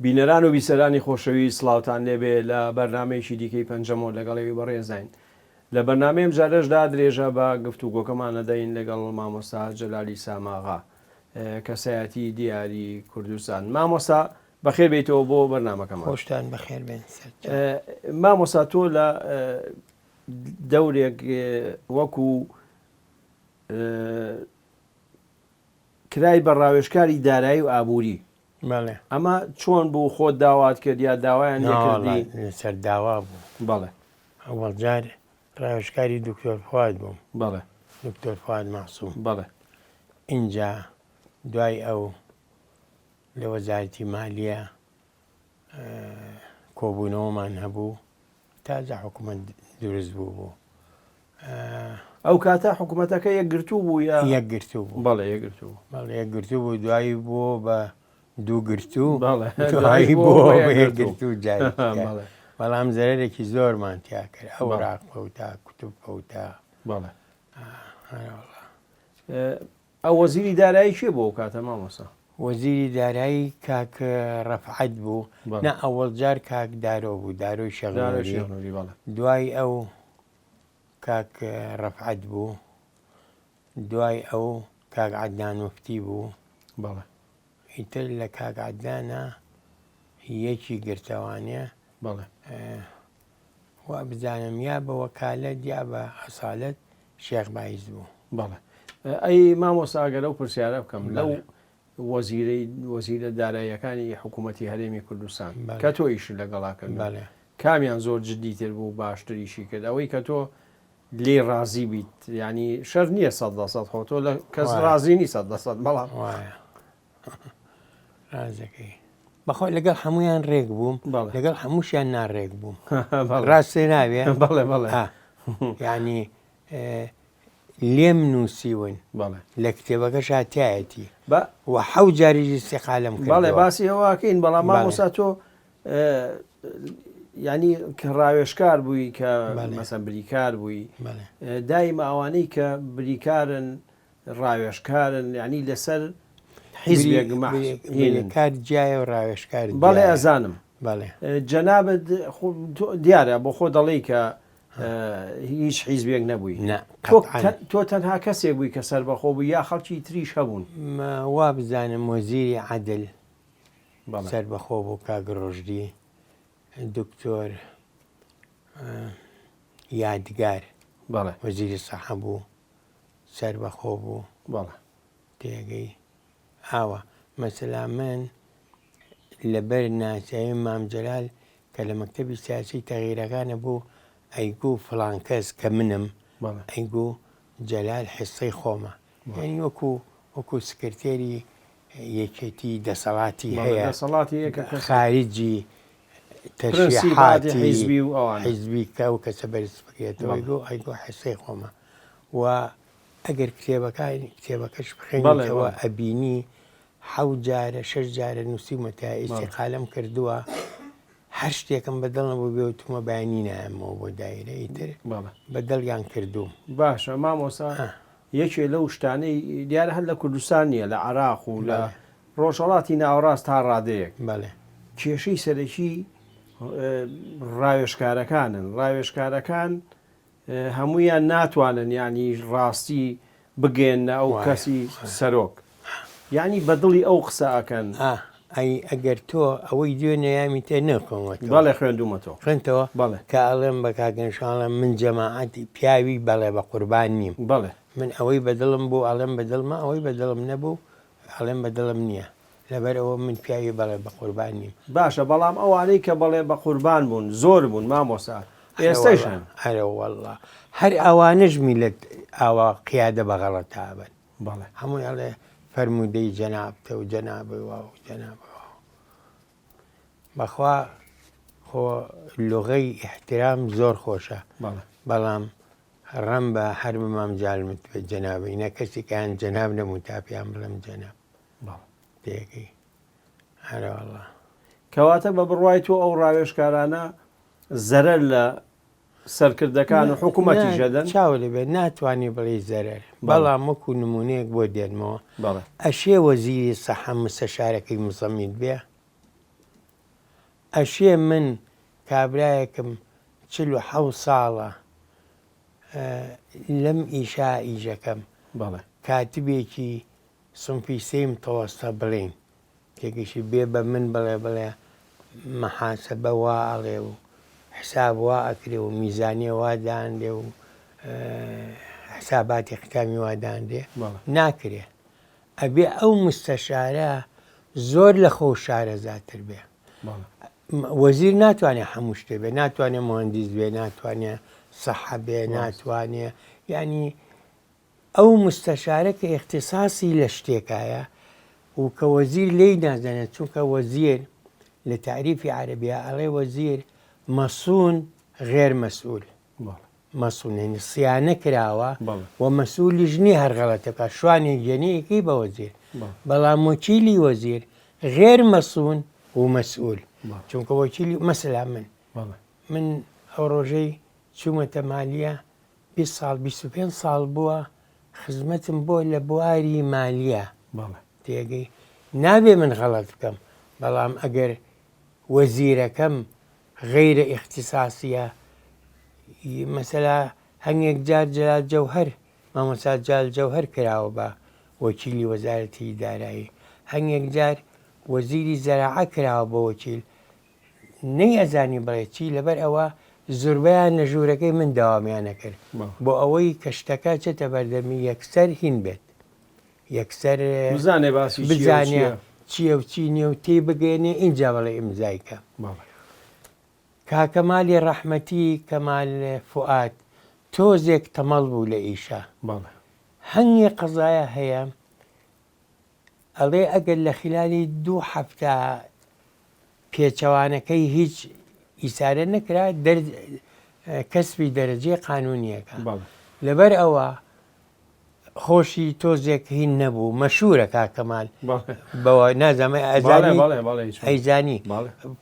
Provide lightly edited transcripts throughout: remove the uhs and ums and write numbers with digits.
بینەران و بیسەرانی خۆشەویست سڵاوتان لێبێ لە بەرنامەیەکی دیکەی پەنجەمۆر لەگەڵ ئێوەی بەڕێزداین. لە بەرنامەی ئەمجارەشدا درێژە بە گفتوگۆکەمان ئەدەین لەگەڵ مامۆستا جەلالی ساماغا کەسایەتی دیاری کوردستان. مامۆستا بەخێر بێیتەوە بۆ بەرنامەکەمان. خۆشتان بەخێر بێن سەرچاو. مامۆستا تۆ لە دەورێک وەکو کرای بە ڕاوێژکاری دارایی و ئابووری. بەڵێ. ئەمە چۆن بوو خۆت داوات کرد یا داوایان لێ کردی؟ ناوەڵا لەسەر داوا بوو. بەڵێ. ئەوەڵ جار ڕاوێژکاری دکتۆر فواد بووم. بەڵێ. دکتۆر فواد مەعسوم. بەڵێ. ئینجا دوای ئەو لە وەزارەتی مالیە کۆبوونەوەمان هەبوو تازە حکوومەت دروست بوو بوو. ئەو کاتە حکوومەتەکە یەکگرتوو بوو یا یەکگرتوو بوو؟ بەڵێ یەکگرتوو بوو. بەڵێ یەکگرتوو بوو دوایی بوو بە دوو گرتوو بەڵێ دوایی بوو بە یەکگرتوو جارێکی تر. بەڵێ. بەڵام زەرەرێکی زۆرمان تیا کرد ئەو بەڵێ. ڕاق فەوتا کوتب فەوتا. بەڵێ. ئەرێ وەڵا. ئەو وەزیری دارایی کێ بوو ئەو کاتە مامۆستا؟ وەزیری دارایی کاک ڕەفعەت بوو، نا ئەوەڵ جار کاک دارۆ بوو، دارۆی شێخ دارۆی شێخ نوری بەڵێ. دوای ئەو کاک ڕەفعەت بوو، دوای ئەو کاک عەدنان موفتی بوو. بەڵێ. ئیتر لە کاک عەدنانا یەکی گرتەوانێ. بەڵێ. وا بزانم یا بە وەکالەت یا بە ئەسالەت شێخ بایز بوو. بەڵێ ئەی مامۆستا ئەگەر ئەو پرسیارە بکەم لەو وەزیرەی وەزیرە داراییەکانی حکوومەتی هەرێمی کوردستان کە تۆ ئیشت لەگەڵا کرد کامیان زۆر جدیتر بوو باشتر ئیشی کرد ئەوەی کە تۆ لێی ڕازی بیت ینی شەر نییە 100% خۆ تۆ لە کەس ڕازی نی 100% بەڵام وایە ڕازەکەی بەخۆ لەگەڵ هەمویان ڕێک بووم لەگەڵ هەمووشیان ناڕێک بووم ڕاستێ ناوێ بەڵێ بەڵێ ینی لێم نووسیون لە کتێبەکە شاتایەتی و حەو جاریش ئیستیقالەم کرد بەڵێ باسی ئەوەکەین بەڵام مامۆستا تۆ ینی کە ڕاوێشکار بووی کە مەسەن بریکار بووی دایمە ئەوانەی کە بریکارن ڕاوێژکارن یانی لەسەر حیزبێک مەحسوب کار جیایە و ڕاوێژکار بەڵێ ئەزانم بەڵێ جەنابت دیارە بۆ خۆ دەڵێی کە هیچ حیزبێک نەبووی تۆ تەنها کەسێک بووی کە سەربەخۆ بوو یا خەڵکی تریش هەبوون وا بزانم وەزیری عەدل سەربەخۆ بوو کاک ڕۆژدی دکتۆر یادگار وەزیری سەحە بوو سەربەخۆ بوو. بەڵێ. تێگەی؟ ئاوا. مەسەلا من لەبەر ناسیاوی مام جەلال کە لە مەکتەبی سیاسی تەغیرەکانە بوو ئەیگوو فڵان کەس کە منم بەڵێ. ئەیگوو جەلال حیسەی خۆمە. بەڵێ. یانی وەکوو وەکوو سکرتێری یەکێتی دەسەڵاتی بەڵێ هەیە. دەسەڵاتی هەیە کە کەسێک. خارجی پرەنسیپاتی تەشریحاتی حیزبی و ئەوانە. حیزبی کە ئەو کەسە بەرز بکرێتەوە بەڵێ. ئەیگوو ئەیگوو حیسەی خۆمە و ئەگەر کتێبەکان کتێبەکەش بەڵێ بخوێنیتەوە بەڵێ. ئەبینی حەوت جارە شەش جارە نووسیومەتە بەڵێ. ئیستیقالەم کردووە هەر شتێکم بە دڵ نەبوو بێ وتومە بەیانی نایەمەوە بۆ دایرە ئیتر بەڵێ. بە دڵیان کردووم. باشە مامۆستا یەکێ لەو شتانەی دیارە هەر لە کوردستان نییە لە عێراق و لە بەڵێ. ڕۆژهەڵاتی ناوەڕاست تا ڕادەیەک بەڵێ. کێشەی سەرەکی ڕاوێژکارەکانن ڕاوێژکارەکان هەموویان ناتوانن یانی ڕاستی بگەیەننە ئەو کەسی سەرۆک یانی بە دڵی ئەو قسە ئەکەن. ئا ئەی ئەگەر تۆ ئەوەی دوێنێ یامی تێ نەخوێنوەتەوە. بەڵێ خوێندوومەتەوە. خوێندتەوە؟ بەڵێ. کە ئەڵێم بە کاک نەشان ئەڵێم من جەماعەتی پیاوی بەڵێ بە قوربان نیم. بەڵێ. من ئەوەی بە دڵم بوو ئەڵێم بە دڵمە ئەوەی بە دڵم نەبوو ئەڵێم بە دڵم نییە. لەبەر ئەوە من پیاوی بەڵێ بەقوربان نیم. باشە بەڵام ئەوانەی کە بەڵێ بەقوربان بوون زۆر بوون مامۆستا ئێستەش هەن. ئەرەوەڵا هەر ئەوانەش میلەت ئاوا قیادە بە غەڵەتا ئەبەن. بەڵێ. هەمووی ئەڵێ فەرموودەی جەنابتە و جەنابی وا و جەنابی وا. بەخوا خۆ لوغەی ئیحترام زۆر خۆشە. بەڵێ. بەڵام ڕەمبە هەر بە مام جالمت بێ جەنابی نە کەسێکیان جەناب نەبوو تا پێیان بڵێم جەناب. بەڵێ. تێگەی ئەرەوەڵا. کەواتە بە بڕوای تۆ ئەو ڕاوێژکارانە زەرەر لە سەرکردەکان و حکوومەتیش ئەدەن؟ چاو لێ بێ ناتوانی بڵێی زەرەر بەڵام وەکو نموونەیەک بۆ دێنمەوە بەڵێ. ئەشێ وەزیری سەحە مستەشارەکەی مزەمیل بێ؟ ئەشێ من کابرایەکم 47 ساڵە لەم ئیشا ئیشەکەم کاتبێکی سنفی سێی متەوەستە بڵێین تێگەشی بێ بە من بڵێ بڵێ مەحاسەبە وا ئەڵێ و حساب وا ئەکرێ و میزانیە وا دانرێ و حساباتی ختامی وا دانرێ ناکرێ ئەبێ ئەو مستەشارە زۆر لە خۆ شارەزاتر بێ وەزیر ناتوانێت هەموو شتێ بێ ناتوانێت مهندیس بێ ناتوانێت سەحە بێ ناتوانێ یعنی ئەو مستەشارە کە ئیختیساسی لە شتێکایە و کە وەزیر لێی نازانێت چونکە وەزیر لە تەعریفی عەرەبیا ئەڵێ وەزیر مەسون غێر مەسئول مەسون یعنی صیانە کراوە و مەسئولیش نییە هەر غەڵەتە بکات شوانێک گێنێ یەکەی بە وەزیر بەڵام وەکیلی وەزیر غێر مەسون و مەسئول چونکە وەکیلی مەسەلا من من ئەو ڕۆژەی چوومەتە مالیە 20 ساڵ 25 ساڵ بووە خزمەتم بۆ لە بواری مالیە تێگەی نابێ من غەڵەت بکەم بەڵام ئەگەر وەزیرەکەم غەیرە ئیختیساسیە مەسەلا هەنگێک جار جەلال جەوهەر مامۆستا جەلال جەوهەر کراوە بە وەکیلی وەزارەتی دارایی هەنگێک جار وەزیری زەراعە کراوە بە وەکیل نەی ئەزانی بڵێ چی لەبەر ئەوە زوربەیان لە ژوورەکەی من داوامیان ئەکرد بۆ ئەوەی کە شتەکە چێتە بەردەمی یەکسەر هین بێت یەکسەر بزانێ باسی بزانێ چییە و چی نییە و تێی بگەێنێ ئینجا بڵێ ئیمزای کە کاکەمالی ڕەحمەتی کەمال فوئاد تۆزێک تەمەڵ بوو لە ئیشە هەنگێ قەزایە هەیە ئەڵێ ئەگەر لە خیلالی دوو هەفتە پێچەوانەکەی هیچ ئیسارە نەکرا کەسبی دەرەجەی قانونیەکە لەبەر ئەوە خۆشی تۆزێک هین نەبوو مەشورە کاک کەمال بەوە نازانم ئەزانی ئەیزانی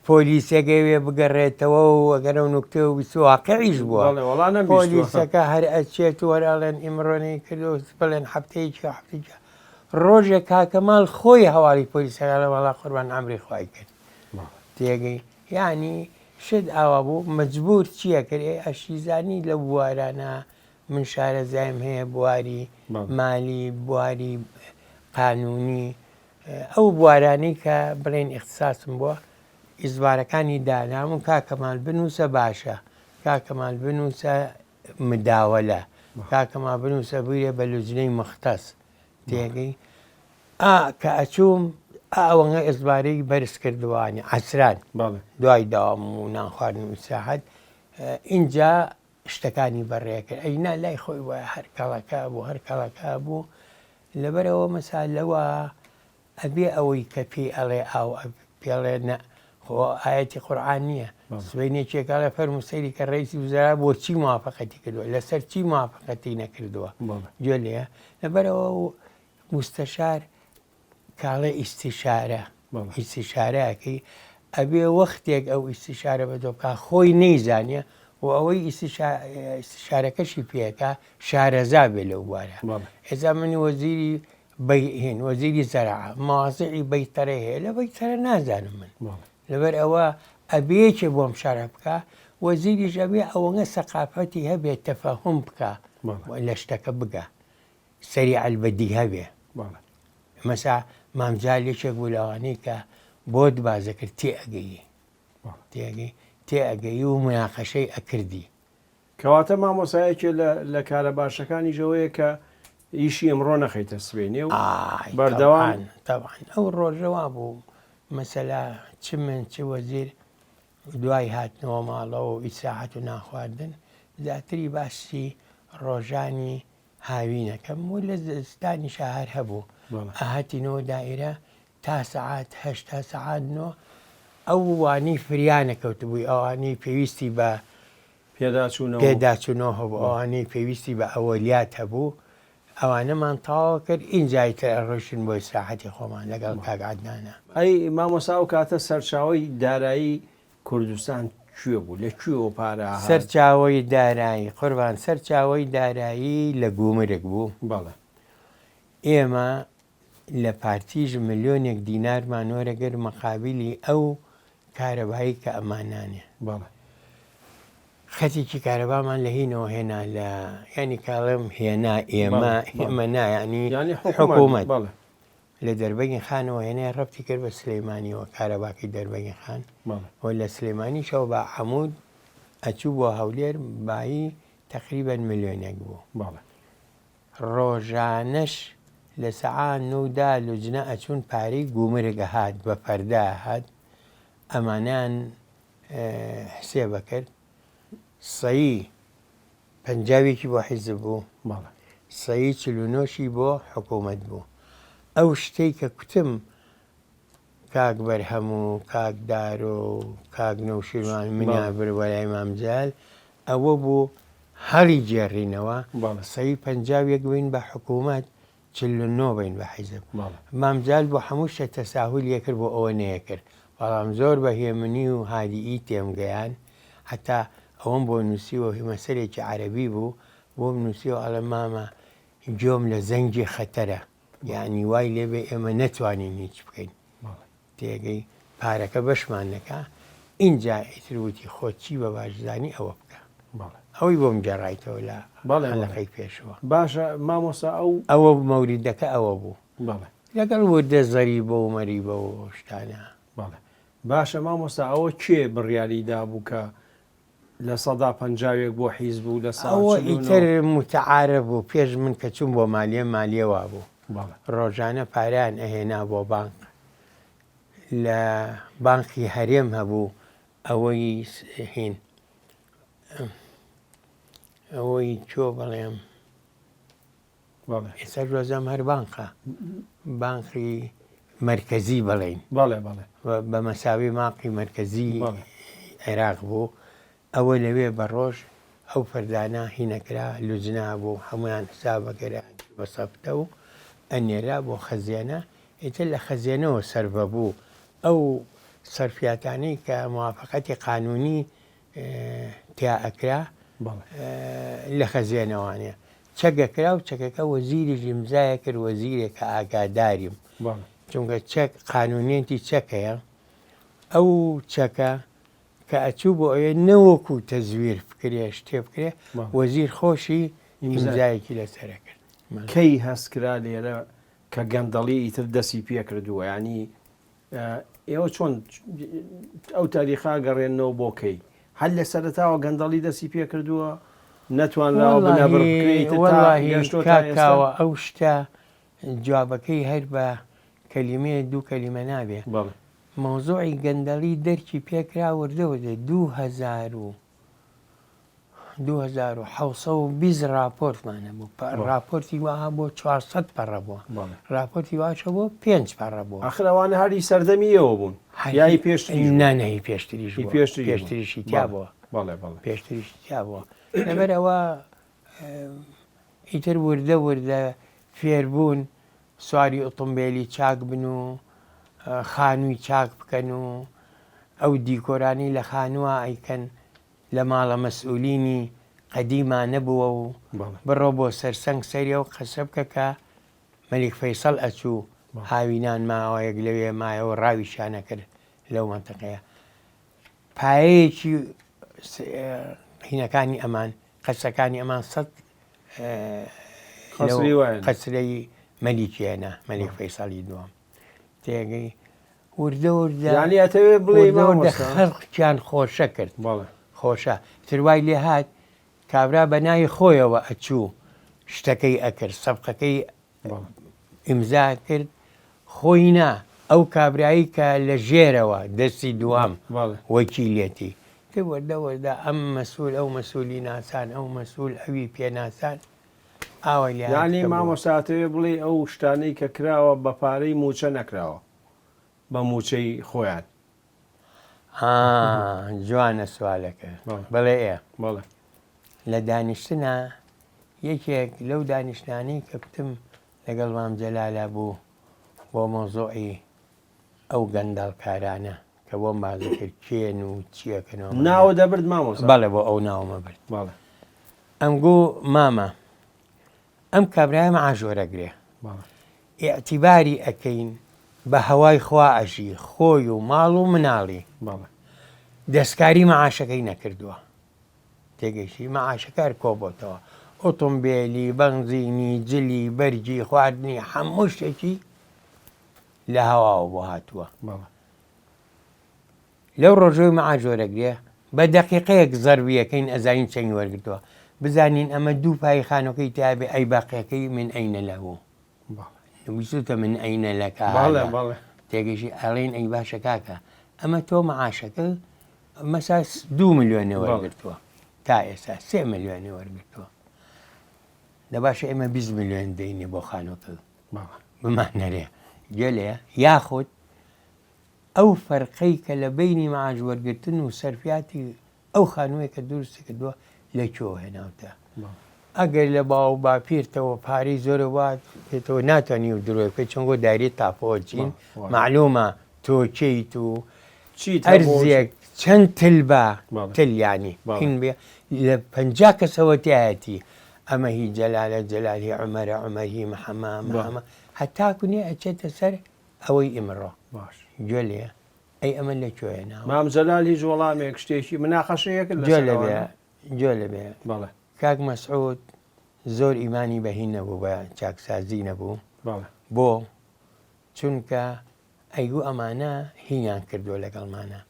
پۆلیسێک ئەوێ بگەڕێتەوە و ئەگەرە و نوکتە و بیست واقعیش بووە پۆلیسەکە هەر ئەچێت و هەر ئەڵێن ئیمڕۆنەی کرد و بڵێن هەفتەیەکی هەفتەیەکی ڕۆژێک کاک کەمال خۆی هەواڵی پۆلیسەکە لە وەڵا قوربان عەمری خوای کرد تێگەی یعنی شت ئاوا بوو مەجبور چییە کرد ئێ ئەشیزانی لەو بوارانە من شارەزایم هەیە بواری مالی بواری قانونی ئەو بوارانەی کە بڵێن ئیختساسم بووە ئیزبارەکانی دانام و کاکەمال بنووسە باشە کاکەمال بنووسە مداوەلە کاکەمال بنووسە بویرە بە لوجنەی مختەس تێگەی ئا کە ئەچووم ئەوەنگە ئێزبارەی بەرز کردوانی عەسران دوای داوام و نان خواردن و ئیسراحەت ئینجا شتەکانی بەڕێ کرد ئەینا لای خۆی وایە هەر کەڵەکە بوو هەر کەڵەکە بوو لەبەرەوە مەسا لەوە ئەبێ ئەوەی کە پێی ئەڵێ ئاو پێڵێ نە خۆ ئاەتی قورآان نییە سبینێکێک ئەڵێ فەرمو سەیری کە ڕئیسی وزرا بۆ چی موافقەتی کردووە لەسەر چی موافقەتی نەکردووە گوێ لێیە لەبەرەوە مستەشار کاڵێ ئیستیشارە ئیستیشارە ئەکەی ئەبێ وەختێک ئەو ئیستیشارە بە تۆ بکا خۆی نەیزانێ و ئەوەی ئیستیشارەکەشی پێکا شارەزا بێ لەو بوارە ئێستا من وەزیری هین وەزیری زەراعە مەوازعی بەیتەرەی هەیە لە بەیتەرە نازانم من لەبەر ئەوە ئەبێ یەکێ بۆم شەرح بکا وەزیریش ئەبێ ئەوەنە سەقافەتی هەبێ تەفەهوم بکا لە شتەکە بگا سەریع البدیهە بێ مەسا مام جلال یەکێک بوو لەوانەی کە بۆت باس دەکرد تێ ئەگەیی تێگەی تێ ئەگەیی و مناقەشەی ئەکردی. کەواتە مامۆستا یەکێ لە لە کارە باشەکانیش ئەوەیە کە ئیشی ئەمڕۆ نەخەیتە سبەینێ و ئای بەردەوام تەبعەن تەبعەن ئەو ڕۆژە وا بوو مەسەلا چ من چ وەزیر دوای هاتنەوە ماڵەوە و ئیسراحەت و نان خواردن زیاتری باسی ڕۆژانی هاوینەکەم و لە زستانیشا هەر هەبوو ئەهاتینەوە دائیرە تا سەعات هەشت تا سەعات نۆ ئەو وانەی فریا نەکەوتبووی ئەوانەی پێویستی بە پێداچوونەوە پێداچوونەوە هەبوو ئەوانەی پێویستی بە ئەوەلیات هەبوو ئەوانەمان تەواو کرد ئینجا ئیتر ئەڕۆیشتین بۆ ئیسراحەتی خۆمان لەگەڵ کاک عەدنانا. ئەی مامۆستا ئەو کاتە سەرچاوەی دارایی کوردستان کوێ بوو؟ لە کوێوە پارە ئەهات؟ سەرچاوەی دارایی قوربان سەرچاوەی دارایی لە گومرگ بوو. بەڵێ. ئێمە لە پارتیش ملیۆنێک دینارمان وەرەگرت مەقابیلی ئەو. کارەبایی کە ئەمانانێ. بەڵێ. خەتێکی کارەبامان لە هینەوە هێنا لە یانی کاڵێم هێنا ئێمە ئێمە نا یانی حکوومەت لە دەربەگی خانەوە هێنای ڕەبتی کرد بە سلەیمانیەوە کارەباکەی دەربەگی خان و لە سلێمانیشەوە بە عەمود ئەچوو بۆ هەولێر بایی تقریبا ملیۆنێک بوو. ڕۆژانەش لە سەعا نو دا لوجنە ئەچوون پارەی گومرگ ئەهات بە پەردە ئەهات ئەمانەیان حسێب ئەکرد سەی پەنجاوێکی بۆ حیزب بوو سەی 49ی بۆ حکوومەت بوو ئەو شتەی کە کوتم کاک بەرهەم و کاک دارۆ و کاک نەوشیروان منیان برد بۆ لای مام جەلال ئەوە بوو هەڵی گێڕینەوە سەوی 51 بین بە حکوومەت 49 بین بە حیزب مام جەلال بۆ هەموو شتە تەساهولیە کرد بۆ ئەوە نەیەکرد بەڵام زۆر بە هێمنی و هادیئی تێمگەیان حتا ئەوەم بۆ نووسیوە مەسەلێکی عەرەبی بوو بۆم نووسیوە ئەڵێ مامە گوێم لە زەنگی خەتەرە یانی وای لێبێ ئێمە نەتوانین هیچ بکەین تێگەی پارەکە بەشمان نەکا ئینجا ئیتر وتی خۆت چی بە باش زانی ئەوە بکە ئەوەی بۆم گێڕایتەوە لە حەلەقەی پێشەوە. باشە مامۆستا ئەو. ئەوە مەوریدەکە ئەوە بوو لەگەڵ وردە زەریبە و مەریبە و شتانە. بەڵێ باشە مامۆستا ئەوە کێ بڕیاری دابوو کە پەنجاوێک بۆ حیزب و لە سەدا ئەوە 49. ئیتر موتەعارف بوو پێش من کە چووم بۆ مالیە مالیە وابوو بەڵێ. ڕۆژانە پارەیان ئەهێنا بۆ بانق لە بانقی هەرێم هەبوو ئەوەی هین ئەوەی چۆ بڵێم بەڵێ. ئێستا وازم هەر بانقە بانقی مەرکەزی بڵێین بەڵێ بەڵێ. بە مەساوی ماقی مەرکەزی بەڵێ. عێراق بوو ئەوە لەوێ بە ڕۆژ ئەو فەردانە هینەکرا لوجنا بوو هەمویان حسابەکرا بە سەفتە و ئەنێرا بۆ خەزێنە ئیتر لە خەزێنەوە سەرڤە بوو ئەو سەرفیاتانەی کە موافقەتی قانونی تیا ئەکرا لە خەزێنەوانێ چەک ئەکرا و چەکەکە وەزیریش ئیمزای کرد وەزیرێک کە ئاگاداریم چونکە چەک قانونیەتی چەک هەیە ئەو چەکە کە ئەچوو بۆ ئەوێ نەوەکو تەزویر بکرێ شتێ بکرێ وەزیر خۆشی ئیمزایەکی لەسەرە کرد. کەی هەست کرا لێرە کە گەندەڵی ئیتر دەسی پێکردووە یانی ئێوە چۆن ئەو تاریخا گەڕێنەوە بۆ کەی هەر لە سەرەتاوە گەندەڵی دەستی پێکردووە نەتوانراوە بنەبڕ بکرێت کاکاوە ئەو شتە جوابەکەی هەر بە کەلیمەیە دوو کەلیمە نابێ مەوزوعی گەندەڵی دەرکی پێکرا وردە وردە 2000 و 2720 ڕاپۆرتمان هەبوو ڕاپۆرتی وا هەبوو 400 پەڕە بووە ڕاپۆرتی واش هەبوو پێنج پەڕە بووە ئاخر ئەوانە هەری سەردەمی ئێوە بوون یای پێشتریش نا نا هی پێشتریش بووە پێشتریشی تیا بووە بەڵێ بەڵێ پێشتریشی تیا بووە لەبەر ئەوە ئیتر وردە وردە فێربوون سواری ئۆتۆمبێلی چاک بن و خانووی چاک بکەن و ئەو دیکۆرانەی لە خانووە ئەیکەن لە ماڵە مەسئولینی قەدیما نەبووە و بڕۆ بۆ سەرسەنگ سەیری ئەو قەسرە بکە کە مەلیک فەیسەڵ ئەچوو هاوینان ماوەیەک لەوێ مایەوە ڕاویشیان ئەکرد لەو مەنتقەیە پایەیەکی هینەکانی ئەمان قەسرەکانی ئەمان سەد قەسرەی مەلیکیەنە مەلیک فەیسەڵی دووەم تێگەی وردە وردە یانی ئەتەوێ بڵێی وردە وردە مامۆستا؟ خەڵکیان خۆشە کرد بەڵێ. خۆشە تر وای لێ هات کابرا بە ناوی خۆیەوە ئەچوو شتەکەی ئەکرد سەفقەکەی بەڵێ. ئیمزا کرد خۆی نا ئەو کابرایی کە لە ژێرەوە دەستی دووەم بەڵێ. وەکیلێتی تر وردە وردە ئەم مەسول ئەو مەسولی ناسان ئەو مەسول ئەوی پێ ناسان ئاوای لێ هات یانی کە بوو. مامۆستا ئەتەوێ بڵێی ئەو شتانەی کە کراوە بە پارەی مووچە نەکراوە بە مووچەی خۆیان. ها جوانە سوالەکە بەڵێ ئێ بەڵێ لە دانیشتنا یەکێک لەو دانیشتانەی کە کوتم لەگەڵ مام جەلالا بوو بۆ مەوزوعی ئەو گەندەڵکارانە کە بۆم باس دەکرد کێن و چیەکەن و ئەمانە. ناوە دەبرد مامۆستا؟ بەڵێ بۆ ئەو ناومە برد. بەڵێ. ئەمگو مامە ئەم کابرایە معاش وەرەگرێ ئیعتیباری ئەکەین. بە هەوای خوا ئەژی خۆی و ماڵ و مناڵی دەستکاری مەعاشەکەی نەکردووە تێگەیشتی مەعاشەکە هەر کۆبۆتەوە ئۆتۆمبێلی بەنزینی جلی بەرگی خواردنی هەموو شتێکی لە هەواوە بۆ هاتووە لەو ڕۆژەی مەعاش وەرەگرێ بە دەقیقەیەک زەربیەکەین ئەزانین چەنی وەرگرتووە بزانین ئەمە دوو پای خانۆکەی تابێ ئەی باقیەکەی من ئەینە لەهو ویستوتە من ئەینە لەکە تێگەشی ئەڵێن ئەی باشە کاکە ئەمە تۆ مەعاشەکە مەسا دو ملیۆنێ وەرگرتووە تا ئێستا سێ ملیۆنێ وەرگرتووە دە باشە ئێمە 20 ملیۆن دەینێ بۆ خانۆکە بمانەرێ گوێ یاخود ئەو فەرقەی کە لە بەینی مەعاش وەرگرتن و سەرفیاتی ئەو خانووەی کە دروستی کردووە لە کوێوە هێناوتە؟ ئەگەر لە باو باپیرتەوە پارەی زۆرە وات پێتەوە ناتوانانی و درۆی بکەیت چۆن گۆ دایرەی تاپۆ چین مەعلومە تۆ کێیت و ئەرزێک چەند تل بە تل یانی هین بێ لە 50 کەسەوە تایەتی ئەمە هی جەلالە جەلال هی عومەرە عومەر هی محەمە محەمە هەتاکو نێ ئەچێتە سەر ئەوەی ئیمڕۆ باش گوێ لێ ئەی ئەمە لە کوێ ناوە؟ مام جەلال هیچ وەڵامێک شتێکی مناقەشەیەک کرد گوێ لێ بێ گوێ لێ بێ بەڵێ کاک مەسعود زۆر ئیمانی بە هین نەبوو بە چاکسازی نەبوو بەڵێ بۆ چونکە ئەیگو ئەمانە هینیان کردووە لەگەڵمانە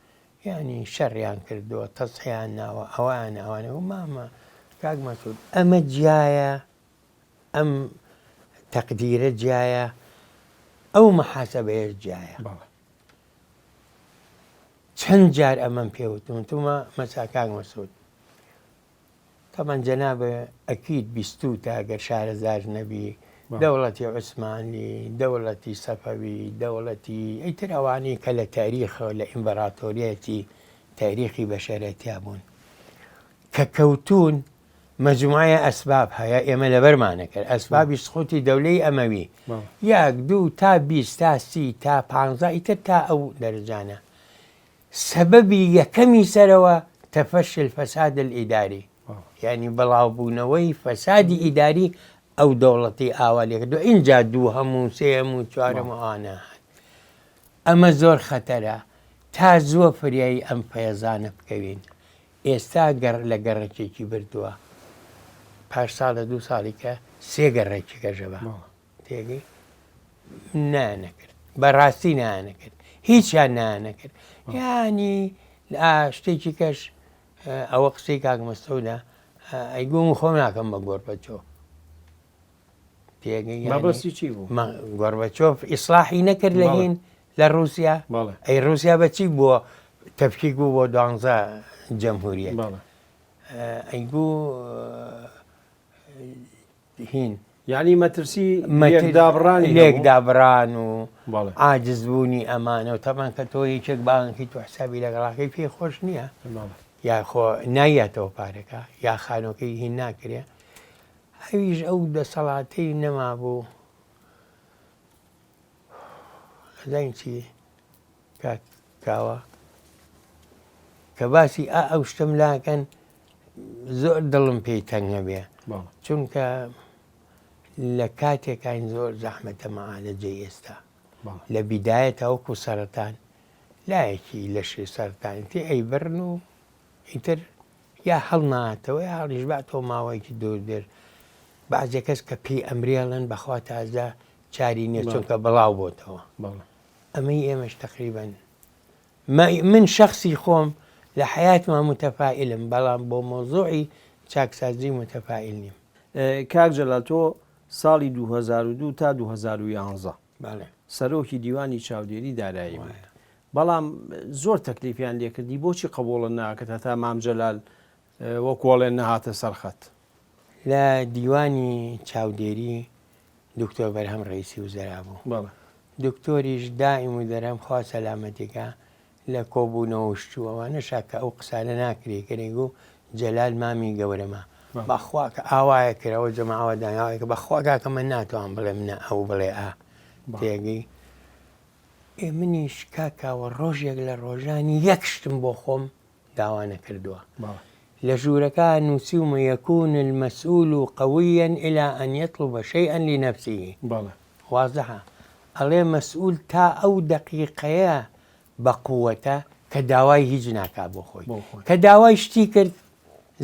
یعنی شەڕیان کردووە تەسحیان ناوە ئەوان ئەوانە و مامە کاک مەسعود ئەمە جیایە ئەم تەقدیرە جیایە ئەو محاسبەیەش جیایە. بەڵێ. چەند جار ئەمەم پێ وتم وتومە مەسا کاک مەسعود تەبعەن جەنابە ئەکید بیستوتە گەر شارەزاش نەبی دەوڵەتی عوسمانلی دەوڵەتی سەفەوی دەوڵەتی ئیتر ئەوانەی کە لە تاریخەوە لە ئیمبراتۆریەتی تاریخی بەشەرەتیا بوون کە کەوتون مەجموعەیە ئەسباب هەیە ئێمە لەبەرمانە کرد ئەسبابی سقوتی دەولەی ئەمەوی یەک دوو تا 20 تا سی تا پ ئیتر تا ئەو دەرجانە سەبەبی یەکەمی سەرەوە تەفەش الفساد الئیداری یعنی بڵاوبوونەوەی فەسادی ئیداری ئەو دەوڵەتی ئاوا لێکردو ئینجا دووهەم و سێیەم و چوارەم و ئەوانە هات ئەمە زۆر خەتەرە تا زووە فریایی ئەم فەیەزانە بکەوین ئێستا گەڕ لە گەڕەکێکی بردووە پاش ساڵە دوو ساڵی کە سێ گەڕەکی کەژەبە تێگەی نانەکرد بەڕاستی نانەکرد هیچیان نانەکرد ینی شتێکی کەش ئەوە قسەی کاک مەسعودە ئەیگوم خۆم ناکەم بە گۆربەچۆف تێگەی مەبەستی چی بوو؟ گۆربەچۆف ئیسلاحی نەکرد لە هین لە رووسیا ئەی رووسیا بە چی بووە تەفکیک بوو بۆ دوانزە جەمهوریەت ئەیگو هین یانی مەترسی لێکدابڕانی لێکدابڕان و عاجز بوونی ئەمانە و تەبان کە تۆ یەکێک بانکی تۆ حسابی لەگەڵاکەی پێی خۆش نییە یا خۆ نایاتەوە پارەکە یا خانۆکەی هین ناکرێ ئەویش ئەو دەسەڵاتەی نەمابوو ئەزانی چی کاک کاوە کە باسی ئا ئەو شتم لاکەن زۆر دڵم پێی تەنگە بێ چونکە لە کاتێکین زۆر زەحمەتە مەعالەجەی ئێستا لە بیدایە تاوەکو سەرەتان لایەکی لەشی سەرتان تێ ئەی بڕن و ئیتر یا هەڵناتەوە یا هەڵیش باتەوە ماوەیەکی دوور دێر بەعزێ کەس کە پێی ئەمرێڵن بەخوا تازە چاری نیە چونکە بڵاو بۆتەوە ئەمەی ئێمەش تەقریبەن من شەخسی خۆم لە حەیاتما متەفائیلم بەڵام بۆ مەوزوعی چاکسازی متەفائیل نیم. کاک جەلال تۆ ساڵی 2002 تا 2011 بەڵێ. سەرۆکی دیوانی چاودێری دارایی بوویت بەڵام زۆر تەکلیفیان لێکردی بۆچی قبوڵت ناکرد هەتا مام جەلال وەکۆڵێن نەهاتە سەر خەت؟ لە دیوانی چاودێری دکتۆر بەرهەم ڕەئیسی وزەرا بوو. بەڵێ. دکتۆریش دائیم و دەرهەم خوا سەلامەتی کا لە کۆبوونەوە و شت و ئەوانەشا کە ئەو قسانە ناکرێ کە دەیگوو جەلال مامی گەورەمە بەخوا کە ئاوایە کرد ئەوە جەماوە داناوە کە بەخوا کاکە من ناتوانم بڵێم نا ئەو بڵێ ئا تێگەی ئێ منیش کاک کاوە ڕۆژێک لە ڕۆژانی یەک شتم بۆ خۆم داوا نەکردووە. لە ژوورەکە نووسیومە یکون المسئول قویا الی ان یطلب شیئا لنفسه. وازحە. ئەڵێ مەسئول تا ئەو دەقیقەیە بە قوەتە کە داوای هیچ ناکا بۆ خۆی کە داوای شتی کرد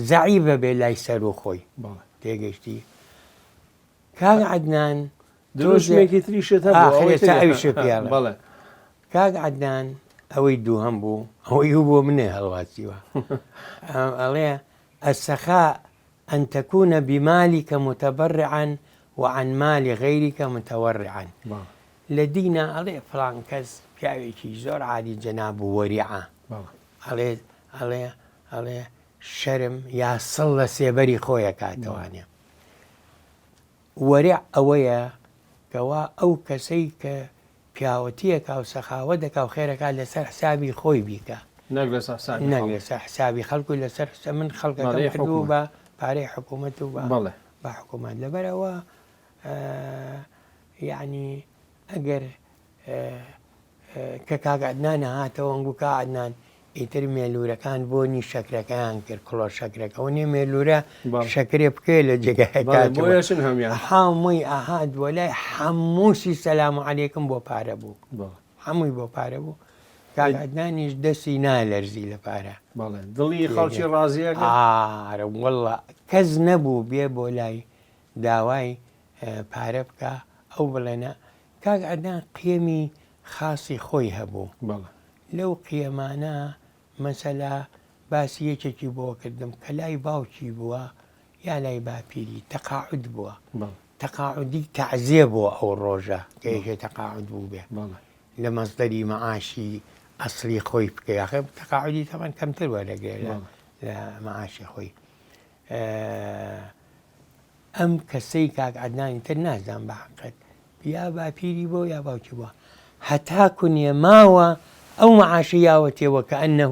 زەعیفە بێ لای سەرو خۆی تێگەشتی کاک عەدنان دروشمێکی تریشت هەبوو ئاخر ئێستا ئەویشت پێ ئەڵێم. بەڵێ کاک عەدنان ئەوەی دووهەم بوو ئەوەی ئەو بۆ منێ هەڵواسیوە ئەڵێ السخاء أن تكون بمالك متبرعا وعن مال غيرك متورعا بەڵێ لە دینا ئەڵێ فڵان کەس پیاوێکی زۆر عالی جەناب و وەریعە بەڵێ ئەڵێ ئەڵێ ئەڵێ شەرم یا سڵ لە سێبەری خۆی ئەکاتەوانێ وەرع ئەوەیە کەوا ئەو کەسەی کە پیاوەتی ئەکا و سەخاوەت ئەکا و خێر ئەکا لەسەر حسابی خۆی بیکا نەک لەسەر حسابی نەک خەڵک. لەسەر حسابی خەڵک و لەسەر حساب من خەڵکەکەم پارەی کردووە حکومەت. بە پارەی حکوومەت و بە بەڵێ. بە حکوومەت لەبەر ئەوە یەعنی ئەگەر کە کاک عەدنان هاتەوە ئەنگوو کا عەدنان ئیتر مێلوورەکان بۆنی شەکرەکەیان کرد کڵۆ شەکرەکە ئەوە نیە مێلوورە شەکرێ بکەوێ لە جێگایەک بۆ یەچن هەمیان حامۆی ئەهات بۆ لای حەمووشی سەلام عەلەیکم بۆ پارە بوو حەمووی بۆ پارە بوو کاک عەدنانیش دەستی نالەرزی لە پارە بەڵێ دڵی خەڵکی ڕازیە ئارە واللە کەس نەبوو بێ بۆ لای داوای پارە بکا ئەو بڵێ نا کاک عەدنان قیەمی خاسی خۆی هەبوو بەڵێ. لەو قیەمانە مەسەلا باسی یەکێکی بۆ کردم کە لای باوکی بووە یا لای باپیری تەقاعود بووە بەڵێ. تەقاعودی تەعزیە بووە ئەو ڕۆژە کە یەکێ تەقاعود بووبێ بەڵێ. لە مەسدەری مەعاشی ئەسڵی خۆی بکەی ئاخر تەقاعودی تەبعەن کەمتر وەرەگرێ لە بەڵێ. لە مەعاشی خۆی ئەم کەسەی کاک عەدنان ئیتر نازانم بە حەقت یا باپیری بۆ یا باوکی بووە هەتا کونیە ماوە ئەو معاشی یاوەتێ وەکەئەنه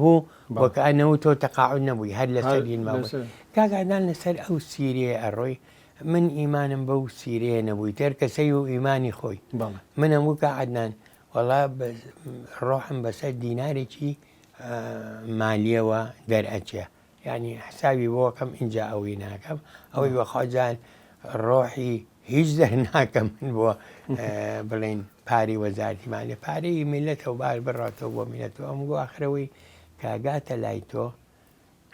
وەکەئەنه تۆ تەقاعد نەبووی هەر لەسەر دین مابووی کاک عەدنان لەسەر ئەو سیرەیە ئەڕۆی من ئیمانم بەو سیرەیە نەبووی تێر کەسەی و ئیمانی خۆی منم وکە عەدنان وەڵا ڕۆحم بەسەر دینارێکی مالیەوە دەرئەچێ یانی حسابی بۆ کەم ئینجا ئەوی ناکەم ئەوەی بەخوا جان ڕۆحی هیچ دەرناکەم من بۆ بڵین پاری وەزارتی مالێ پارەی میلەتە و بار بڕاتەوە بۆ میلەتەوە ئەم گۆ ئاخرەوەی کاگاتە لای تۆ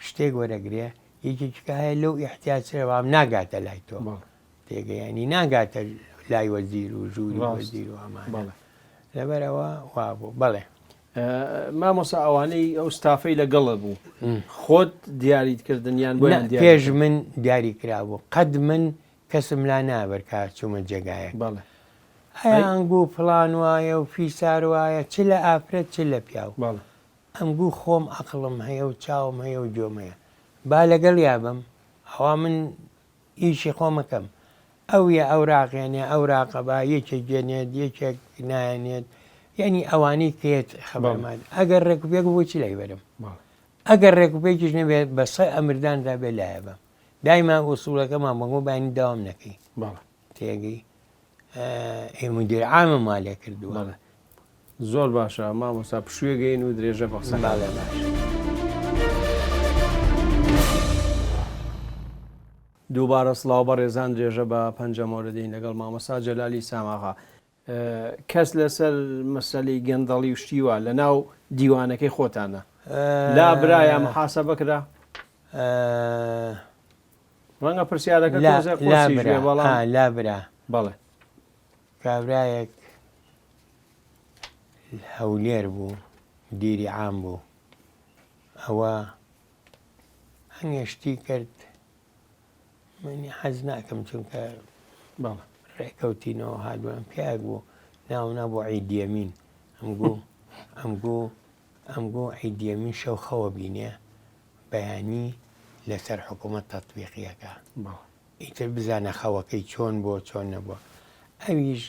شتێک وەرەگرێ یەکێکیکە هەیە لەو ئیحتیاجترە بەڵام ناگاتە لای تۆ تێگەیانی ناگاتە لای وەزیر و ژووری وەزیر و ئەمانە لەبەرەوە وابوو بەڵێ مامۆسا ئەوانەی ئەو ستافەی لەگەڵت بوو خۆت دیاریت کردن یان بۆیان دیاری پێش من دیاری کرابوو قەت من کەسم لا نابەر کە چوومە جێگایەک بەڵێ ئەیانگوو فڵان وایە و فیسار وایە چ لە ئافرەت چ لە پیاو بەڵێ ئەمگوو خۆم عەقڵم هەیە و چاوم هەیە و گوێم هەیە با لەگەڵیا بم ئەوا من ئیشی خۆم ئەکەم ئەو یە ئەوراق ێنێ ئەوراق ئەبا یەکێک ێنێت یەکێک نایەنێت یعنی ئەوانەی کێت خەبەرمان ئەگەر ڕێکوپێک بۆ چی لای بەرم ئەگەر ڕێکوپێکیش نەبێت بە سە ئەمرداندا بێ لایە بەم دایما ئوسوڵەکەمان بەگۆ بانی داوام نەکەی تێگەی ئێ مدیر عامم وا لێ کردووە. بەڵێ زۆر باشە مامۆستا پشوویەک گەین و درێژە بە قسەکان. بەڵێ باشە. دووبارە سڵاو بەڕێزان درێژە بە پەنجەمۆرە دەین لەگەڵ مامۆستا جەلالی ساماغا. کەس لەسەر مەسەلەی گەندەڵی و شتی وا لەناو دیوانەکەی خۆتانە لا برا یا محاسبە کرا؟ ڕەنگە پرسیارەکە تۆزێ قورسیش بێ بەڵام لا برا بەڵێ کابرایەک هەولێر بوو دیری عام بوو ئەوە هەنگێ شتی کرد منی حەز ناکەم چونکە بەڵێ ڕێکەوتینەوە هاتووە پیاک بوو ناو نابوو عیدیەمین ئەمگو ئەمگو ئەمگو عیدیەمین شەو خەوە بینێ بەیانی لەسەر حکوومەت تەتبیقی ئەکا ئیتر بزانە خەوەکەی چۆن بووە چۆن نەبووە ئەویش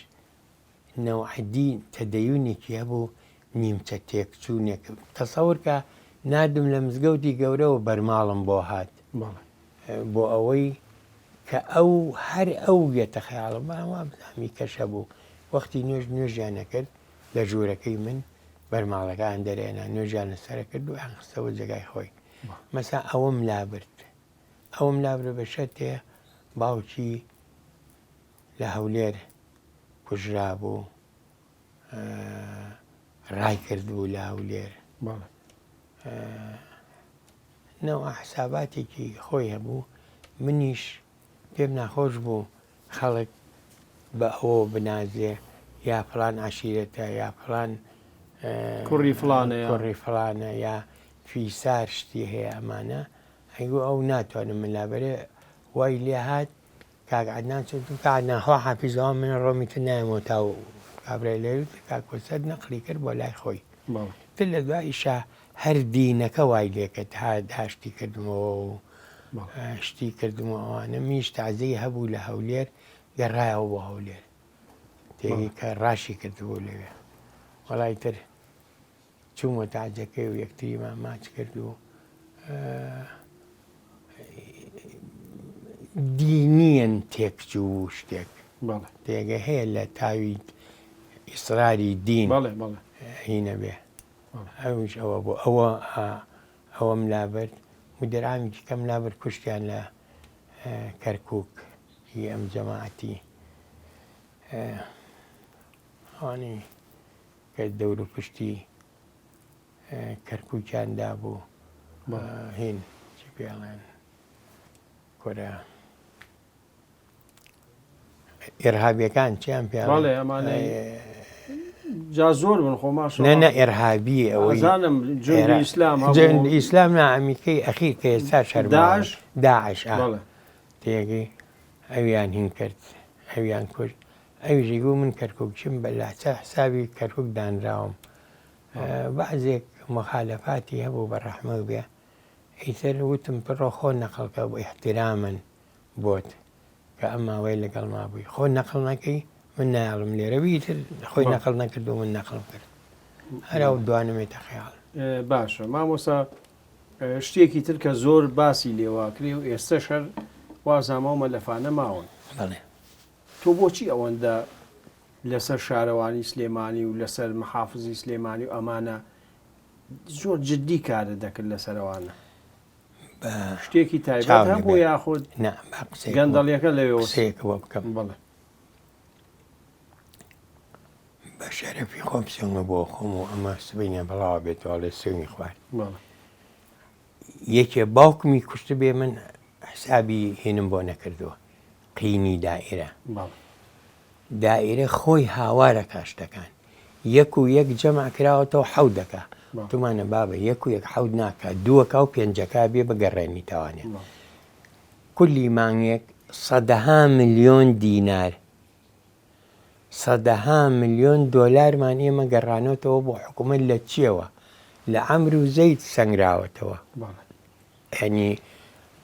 نەوعەدی تەدەیونێکی هەبوو نیمچە تێکچوونێک تەسەور کە ناردم لە مزگەوتی گەورەوە بەرماڵم بۆ هات بۆ ئەوەی کە ئەو هەر ئەو یەتە خەیاڵم بەڵام وابزانم کەش هەبوو وەختی نوێژ نوێژیان نەکرد لە ژوورەکەی من بەرماڵەکەیان دەرێنا نوێژیان لەسەرە کرد و ئەیان خستەوە جێگای خۆی مەسا ئەوەم لابرد ئەوەم لابرد بە شەرتێ باوکی لە هەولێر کوژرابوو. ڕای کردبوو لە هەولێر. نەوە حساباتێکی خۆی هەبوو، منیش پێم ناخۆش بوو خەڵک بە ئەوەوە بنازێ یا فڵان عەشیرەتە یا فڵان کوڕی فڵانە یا کوڕی فڵانە یا فیسار شتی هەیە ئەمانە ئەیگو ئەو ناتوانم من لابەرێ وای لێ هات کاک عەدنان چۆن کاک عەدنان خوا حافیزەوە من ڕۆمی تر نایەمەوە تا کابرای لێ کاک کۆسەر نەقلی کرد بۆ لای خۆی تر لە دواییشا هەر دینەکە وای لێکرد هات هاشتی کردمەوە و شتی کردم و ئەوانە منیش تازەی هەبوو لە هەولێر گەڕایەوە بۆ هەولێر تێگەی کە ڕاشی کردبوو لەوێ وەڵای تر چوومە تاجەکەی و یەکتریمان ماچ کرد و دینیەن تێکچوو شتێک تێگە هەیە لە تاوی ئیسراری دین هینە بێ ئەویش ئەوە بوو ئەوە ئەوەم لابرد مدیرعامیکی کەم لابرد کوشتیان لە کەرکک هی ئەم جەماعەتی ئەوانەی کە دەور و پشتی کەرکووکیان دابوو هین چی پێڵێن کورە ئیرهابیەکان چیان پێ بەڵێ ئەمانەی جا زۆر بن خۆ ماشەڵا نە نە ئیرهابی ئەوەی ئەزانم جوندی ئیسلام هەبوو جوندی ئیسلام نا ئەمیکەی ئەخیر کە ئێستا شەرماوە داعش داعش ئا بەڵێ تێگەی ئەویان هین کرد ئەویان کوشت ئەویش ئەیگوو من کەرکوکچیم بە لەسەر حسابی کەرکوک دانراوم بەعزێک مخالەفاتی هەبوو بە ڕەحمەت بێ ئیتر وتم بڕۆ خۆ نەقڵ کە بۆ ئیحترامن بۆت کە ئەم ماوەیە لەگەڵما بووی خۆ نەقڵ نەکەی من نایەڵم لێرە بی ئیتر خۆی نەقڵ نەکرد و من نەقڵم کرد هەر ئەو دوانەمێتە خەیاڵ. باشە مامۆستا شتێکی تر کە زۆر باسی لێواکرێ و ئێستەش هەر وازانم ئەو مەلەفانە ماون. بەڵێ. تۆ بۆچی ئەوەندە لەسەر شارەوانی سلێمانی و لەسەر محافزی سلێمانی و ئەمانە زۆر جدی کارت دەکرد لەسەر ئەوانە؟ بە شتێکی تایبەت چاو هەبوو نەبێ. یاخود نا با قسەیەک بۆ گەندەڵیەکە لەوێوە قسەیەک بۆ بکەم. بەڵێ. بە شەرەفی خۆم سوێنگە بۆ خۆم و ئەمە سبەینێ بڵاوە بێتەوە ئەڵێ سوێنگی خوارد. بەڵێ. یەکێ باوکمی کوشتبێ من حسابی هینم بۆ نەکردووە قینی دائیرە. بەڵێ. دائیرە خۆی هاوارەکا شتەکان. یەک و یەک جەمع کراوەتەوە حەوت دەکا. وتومانە بابە یەک و یەک حەوت ناکا دووەکا و پێنجەکا بێ بگەڕێنیتەوانێ. کولی مانگێک سەدەها ملیۆن دینار سەدەها ملیۆن دۆلارمان ئێمە گەڕانۆتەوە بۆ حکوومەت لە چیەوە لە عەمر و زەید سەنگراوەتەوە. یانی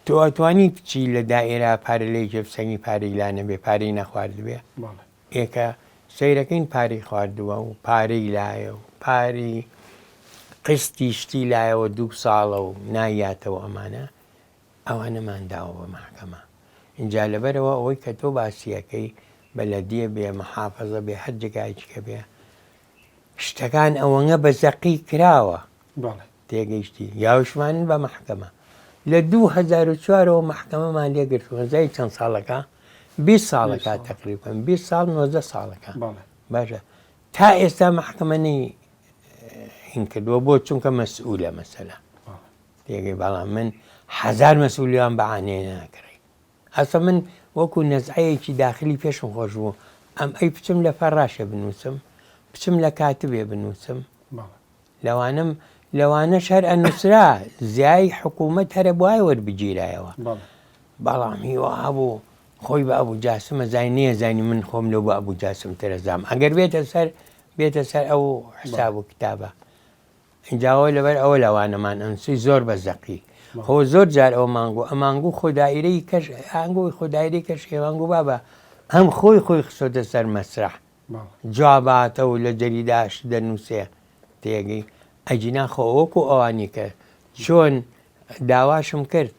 تۆ ئەتوانی بچی لە دائیرە پارە لە یەکێ بسەنگی پارەی لا نەبێ پارەی نەخواردبێ؟ ئێکە سەیرەکەین پارەی خواردووە و پارەی لایە و پارەی قستی شتی لایەوە دوو ساڵە و نایاتەوە ئەمانە ئەوانەمان داوە بە مەحکەمە ئینجا لەبەرەوە ئەوەی کە تۆ باسیەکەی بەلەدیە بێ محافظە بێ هەر جێگایەکی کە بێ شتەکان ئەوەنە بە زەقی کراوە تێگەیشتی یاوشمانن بە مەحکەمە لە 2004 ەوە مەحکەمەمان لێ گرتووە زای چەند ساڵەکە 20 ساڵەکە تقریبا 20 ساڵ 19 ساڵەکە باشە تا ئێستا مەحکەمە نەی هین کردووە بۆ چونکە مەسئولە مەسەلە تێگەی بەڵام من هەزار مەسئولیان بە عانێ ناکڕی ئەسە من وەکو نەزعەیەکی داخلی پێشم خۆش بوو ئەم ئەی بچم لە فەڕاشێ بنووسم بچم لە کاتبێ بنووسم لەوانەم لەوانەش هەر ئەنووسرا زیای حکوومەت هەرە بوایە وەربگیرایەوە بەڵام هیوا هەبوو خۆی بە ئەبوو جاسمە زای نییە زانی من خۆم لەو بە ئەبوو جاسم ترەزام ئەگەر بێتە سەر بێتە سەر ئەو حساب و کتابە ئینجاوە لەبەر ئەوە لەوانەمان ئەنووسی زۆر بە زەقی خۆ زۆر جار ئەو مانگو ئەمانگو خۆدایرەی کەش ئەنگۆی خۆدایری کەش هێوانگو بابە هەم خۆی خۆی خسۆتە سەر مەسرح جواباتە و لە جەریداش دەنووسێ تێگەی ئەگینا خۆ وەکو ئەوانی کە چۆن داواشم کرد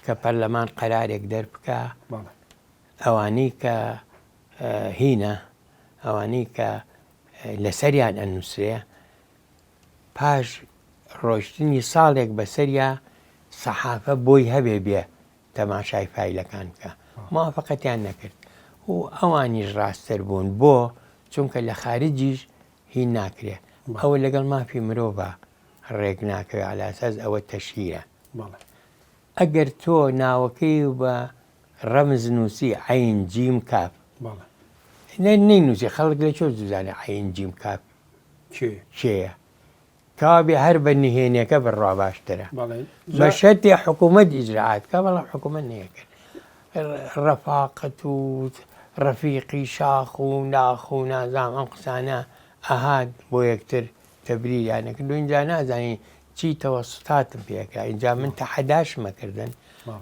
کە پەرلەمان قەرارێک دەربکا ئەوانەی کە هینە ئەوانەی کە لەسەریان ئەنووسرێ پاش ڕۆشتنی ساڵێک بەسەریا سەحافە بۆی هەبێ بێ تەماشای فایلەکان بکە موافقەتیان نەکرد و ئەوانیش ڕاستتر بوون بۆ چونکە لە خارجیش هین ناکرێ ئەوە لەگەڵ مافی مرۆڤا ڕێک ناکەوێ عەلە ئەساس ئەوە تەشهیرە ئەگەر تۆ ناوەکەی بە ڕەمز نووسی عەین جیم کاف نەینووسی خەڵک لە چۆ بزانێ عەین جیم کاف کێیە کەوابێ هەر بە نهێنیەکە بڕوا باشترە بە شەرتێ حکوومەت ئیجرائات کا بەڵام حکوومەت نەیەکرد ڕەفاقەت و ڕەفیقی شاخ و ناخ و نازام ئەم قسانە ئەهات بۆ یەکتر تەبریریان نەکرد و اینجا نازانی چی تەوەسوتاتم پێکرا اینجا من تەحەداشمە کردن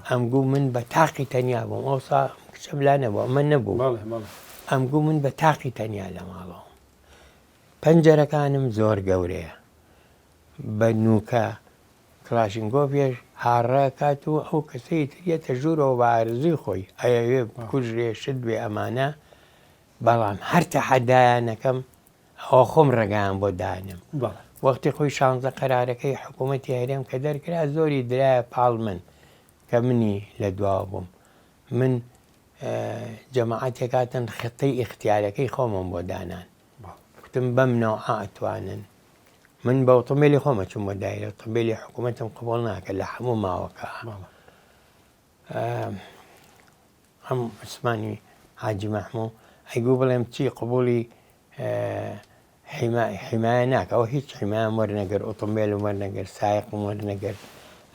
ئەمگو من بە تاقی تەنیا بووم ئەوسا کچم لا نەبوو ئەمە نەبوو ئەمگو من بە تاقی تەنیا لە ماڵەوە پەنجەرەکانم زۆر گەورەیە بە نوکە کڵاشینکۆفێش هاڕە کات و ئەو کەسەی تر یەتە ژوورەوە بە ئارەزووی خۆی ئەیەوێ بکوژرێ شت بێ ئەمانە بەڵام هەر تەحەدایان ئەکەم ئەوە خۆم ڕێگایان بۆ دانێم وەختی خۆی شانزە قەرارەکەی حکوومەتی هەرێم کە دەرکرا زۆری درایە پاڵ من کە منی لە دواوە بووم من جەماعەتێک هاتن خطەی ئیختیارەکەی خۆمم بۆ دانان کوتم بەم نەوعە ئەتوانن من بە ئۆتۆمبیلی خۆمە چوم بۆ دایرە ئۆتۆمبیلی حکوومەتم قبوڵ ناکە لە هەموو ماوەکە ئەم عوسمانی حاجی مەحموو ئەیگوو بڵێم چی قبوڵی حیمایە ناکە ئەوە هیچ حیمایەم وەرنەگرت ئۆتۆمبێلم وەرنەگرت سایەقم وەرنەگرت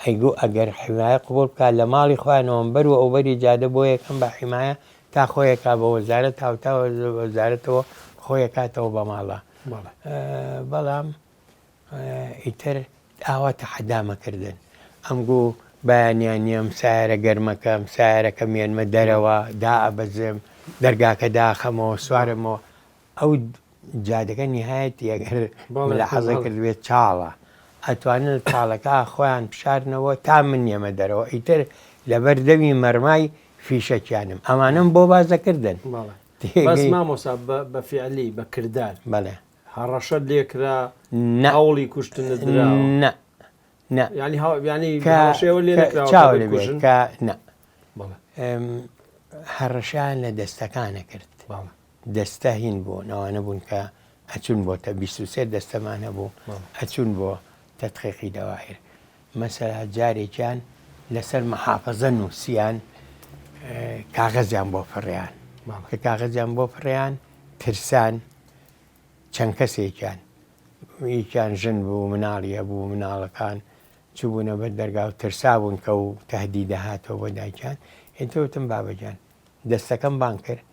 ئەیگوو ئەگەر حیمایە قبوڵ بکات لە ماڵی خۆیانەوەم بەر و ئەوبەری جادە بۆ یەکەم بە حیمایە تا خۆیەکا بە وەزارەت هاوتا وەزارەتەوە خۆیەکاتەوە بە ماڵە بەڵام ئیتر ئاوا تەحەدامە کردن ئەمگوو بەیانیان یەم سایەرە گەرمەکەم سایەرەکەم یەنمە دەرەوە دائەبەزم دەرگاکە داخەمەوە سوارمەوە ئەو جادەکە نیهایەتی ئەگەر ملاحەزە کردبێت چاڵە ئەتوانن لە چاڵەکە خۆیان بشارنەوە تا من یەمە دەرەوە ئیتر لەبەر دەمی مەرمای فیشەکیانم ئەمانەم بۆ باس دەکردن. بەس مامۆستا بە فیعلی بە کردار بەڵێ هەڕەشەت لێکرا نە هەوڵی کوشتنت دراوە؟ نە نە یانی هەو یانی هەڕەشەی ئەوە لێ نەکراوە کە بتکوژن؟ کە نە بەڵێ هەڕەشەیان لە دەستەکانە کرد بەڵێ دەستە هین بوون ئەوانە بوون کە ئەچوون بۆ تە 23 دەستەمان هەبوو ئەچوون بۆ تەدقیقی دەوائر مەسەلا جارێکیان لەسەر محافەزە نووسیان کاغەزیان بۆ فڕیان کە کاغەزیان بۆ فڕیان ترسان چەند کەسێکیان یەکیان ژن بوو مناڵی هەبوو مناڵەکان چوبوونە بەر دەرگا و ترسابوون کە و تەهدیدە هاتەوە بۆ دایکیان ئیتر وتم بابەجان دەستەکەم بانگ کرد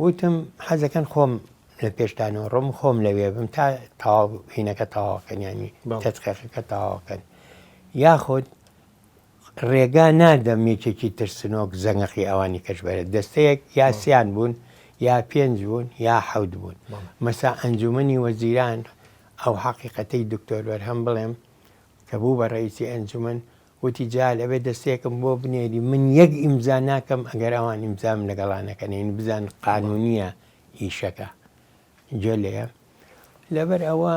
وتم حەزەکەن خۆم لە پێشتانەوە ڕۆم خۆم لەوێ بم تا تەواو هینەکە تەواوکەن ینی تەتقیقەکە تەواوکەن یاخود ڕێگا نادەم یەکێکی ترسنۆک زەنگەقی ئەوانی کەش بەرێت دەستەیەک یا سیان بوون یا پێنج بوون یا حەوت بوون مەسا ئەنجومەنی وەزیران ئەو حەقیقەتەی دکتۆر بەرهەم بڵێم کە بوو بە ڕئیسی ئەنجومەن وتی جال ئەبێ دەستەیەکم بۆ بنێری من یەک ئیمزا ناکەم ئەگەر ئەوان ئیمزام لەگەڵا نەکەن یعنی بزان قانونیە ئیشەکە گوێ لێیە لەبەر ئەوە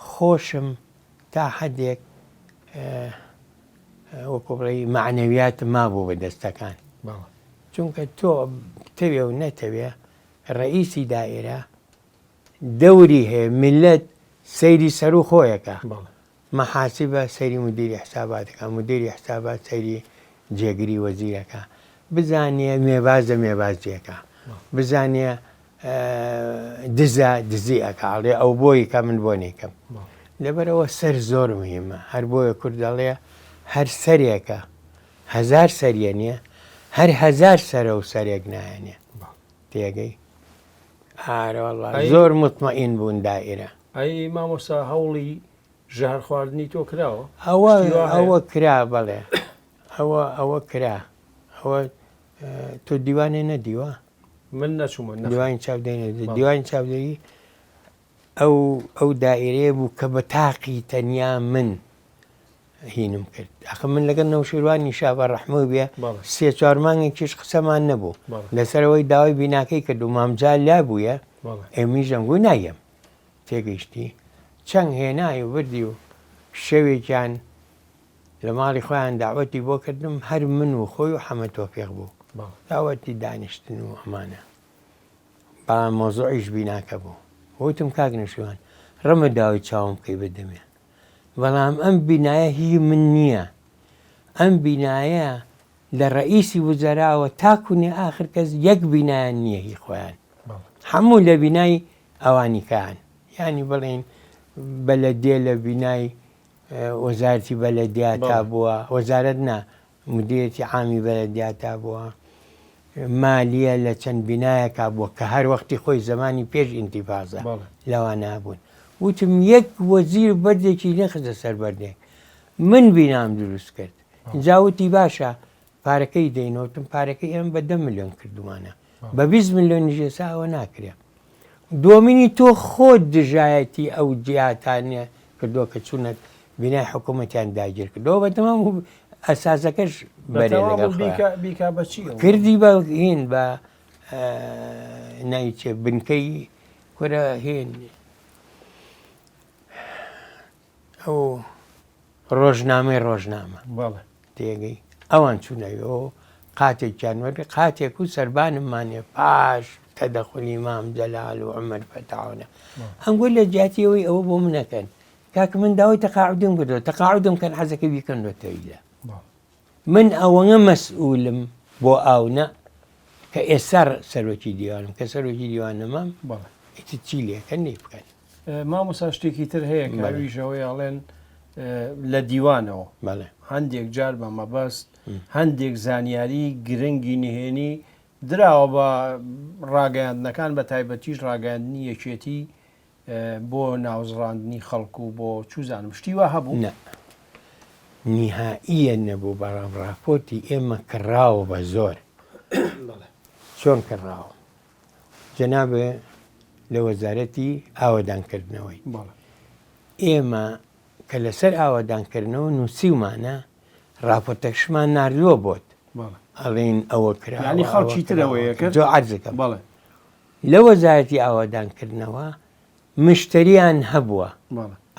خۆشم تا حەدێک وەکو بڵێی مەعنەویاتم مابوو بە دەستەکان چونکە تۆ بتەوێ و نەتەوێ ڕئیسی دائیرە دەوری هەیە میللەت سەیری سەرو خۆیەکە مەحاسیبە سەیری مدیری حسابات ئەکا مدیری حسابات سەیری جێگری وەزیر ئەکا بزانێ مێبازە مێبازی ئەکا بزانێ دزە دزی ئەکا ئەڵێ ئەو بۆی کە من بۆ نیکەم لەبەرەوە سەر زۆر مهمە هەر بۆیە کورد دەڵێ هەر سەرێکە هەزار سەریە نییە هەر هەزار سەرە و سەرێک نایەنێ تێگەی ئارەوەڵا زۆر مطمئین بوون دائرە ئەی مامۆستا هەوڵی ژەهر خواردنی تۆ کراوە؟ ئەوە ئەوە کرا بەڵێ ئەوە ئەوە کرا ئەوە تۆ دیوانێ نەدیوە؟ من نەچوومە دیوانی چاودێری دیوانی چاودێری ئەو ئەو دائرەیە بوو کە بە تاقی تەنیا من هینم کرد ئەخە من لەگەڵ نەوشیروانی شا بە ڕەحمە بێ سێ چوار مانگێکیش قسەمان نەبوو لەسەرەوەی داوای بیناکەی کرد و مامجا لا بووە ئێمی ژەنگوو نایەم تێگەیشتی چەنگ هێنای و بردی و شەوێکیان لە ماڵی خۆیان داوەتی بۆ کردم هەر من و خۆی و حەمە تۆفیق بوو داوەتی دانیشتن و ئەمانە بەڵام مۆزوعیش بیناکە بوو. وتم کاک نەوشیروان ڕەمە داوای چاوم بکەی بە دەمێ بەڵام ئەم بینایە هی من نییە ئەم بینایە لە ڕئیسی وزەراوە تاکونێ ئاخر کەس یەک بینایان نییە هی خۆیان هەموو لە بینای ئەوانیکان یانی بڵێن بەلەدیە لە بینای وەزارەتی بەلەدیاتا بووە وەزارەت نا مدیرێتی عامی بەلەدیاتا بووە مالیە لە چەند بینایەکا بووە کە هەر وەختی خۆی زەمانی پێش ئینتیفازە لەوانە بوون وتم یەک وەزیر بەردێکی نەخستە سەر بەردێک من بینام دروست کرد جا وتی باشە پارەکەی دەینەوە وتم پارەکەی ئێمە بە دە ملیۆن کردومانە بە 20 ملیۆنیش ئێستا ئەوە ناکرێ دووەمینی تۆ خۆت دژایەتی ئەو جیهاتانە کردووە کە چوونەت بینای حکوومەتیان داگیر کردەوە بە تەمام و ئەساسەکەش بەرێ لەگەڵ خۆیان. بیکا بە چی ئەوە؟ کردی بە هین بە ناوی چیە بنکەی کورە هین ئەو ڕۆژنامەی ڕۆژنامە بەڵێ. تێگەی ئەوان چوونەوە قاتێکیان وەرگرت قاتێک و سەربانمانێ پاش تەدەخولی مام جەلال و عومەر فەتاونە ئەم گۆ لە جیاتی ئەوەی ئەوە بۆ منەکەن کاکە من داوای تەقاعودم کردەوە تەقاعودم کەن حەزەکە بیکەن بە تەویلە من ئەوەنە مەسئولم بۆ ئاونە کە ئێستا سەرۆکی دیوانم کە سەرۆکی دیوان نەمام ئیتر چی لێکەن لێ بکەن. مامۆستا شتێکی تر هەیە کە ئەویش ئەوەیە ئەڵێن لە دیوانەوە هەندێک جار بە مەبەست هەندێک زانیاری گرنگی نهێنی دراوە بە ڕاگەیاندنەکان بە تایبەتیش ڕاگەیاندنی یەکێتی بۆ ناوزڕاندنی خەڵک و بۆ چوزانم شتی وا هەبوو؟ نا نیهائیەن نەبوو بەڵام ڕاپۆرتی ئێمە کڕاوە بە زۆر چۆن کڕاوە؟ جەنابێ لە وەزارەتی ئاوەدانکردنەوەی ئێمە کە لەسەر ئاوەدانکردنەوە نووسیومانە راپۆرتەکشمان ناردووە بۆت ئەڵێن ئەوە کرانی خەڵکی ترەوەیە کرد عەرزەکەم بەڵێ لە وەزارەتی ئاوەدانکردنەوە مشتەریان هەبووە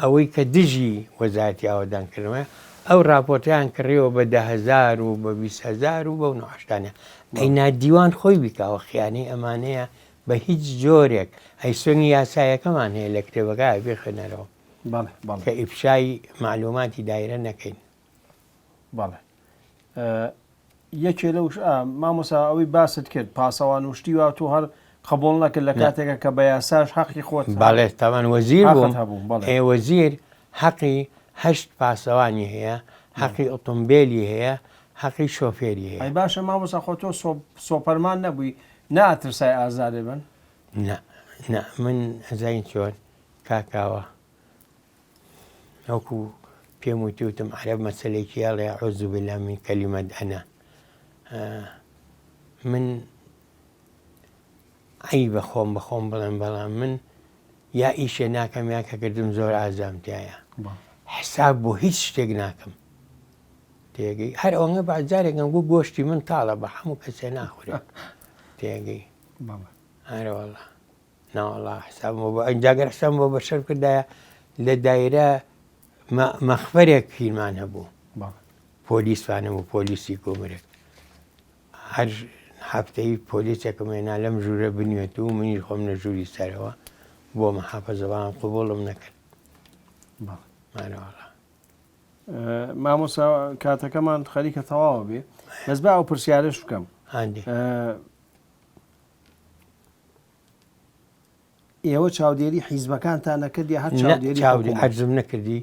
ئەوەی کە دژی وەزارەتی ئاوەدانکردنەوەیە ئەو ڕاپۆرتەیان کڕیوە بە 10,000 و بە 20,000 و بەو نوعەشتانە ئەی نادیوان خۆی بیکاوە خیانەی ئەمانەیە بە هیچ جۆرێک ئەی سوێنی یاسایەکەمان هەیە لە کتێبەکە بیخوێنەرەوە کە ئیفشای مەعلوماتی دایرە نەکەین. بەڵێ یەکێ لەو مامۆسا ئەوەی باست کرد پاسەوان و شتی وا تۆ هەر قبوڵ نەکرد لە کاتێکە کە بە یاساش حەقی خۆت بەڵێ تاوان وەزیر بووم هەبوو بەڵێ ئێ وەزیر حەقی هەشت پاسەوانی هەیە حەقی ئۆتۆمبێلی هەیە حەقی شۆفێری هەیە ئەی باشە مامۆسا خۆ تۆ سۆپەرمان نەبووی ناترسای ئازارێ بن نا نا من ئەزانی چۆن کاکاوە وەکو پێم وتی وتم عەرەب مەسەلێکی ئەڵێ اعوذ باللە من کلمە انا من عەیبە خۆم بە خۆم بڵێم بەڵام من یا ئیشێ ناکەم یا کە کردم زۆر ئازام تایە حساب بۆ هیچ شتێک ناکەم تێگەی هەر ئەوەنگە با جارێکم گو گۆشتی من تاڵە بە هەموو کەسێ ناخورێت تێگەی ئارەوەڵا ناوەڵا حسابم بۆ ئینجا گەر حسابم بۆ بەشەر بکردایە لە دایرە مەخفەرێک فیلمان هەبوو پۆلیسمان هەبوو پۆلیسی گومرک هەر هەفتەی پۆلیسێکم هێنا لەم ژوورە بنوێت و منیش خۆم لە ژووری سەرەوە بۆ محافەزە بەڵام قبوڵم نەکرد مانەوەڵا مامۆسا کاتەکەمان خەریکە تەواوە بێ بەس با ئەو پرسیارش بکەم ئێوە چاودێری حیزبەکانتان نەکرد یا هەر چاودێری چاودێری عەرزم نەکردی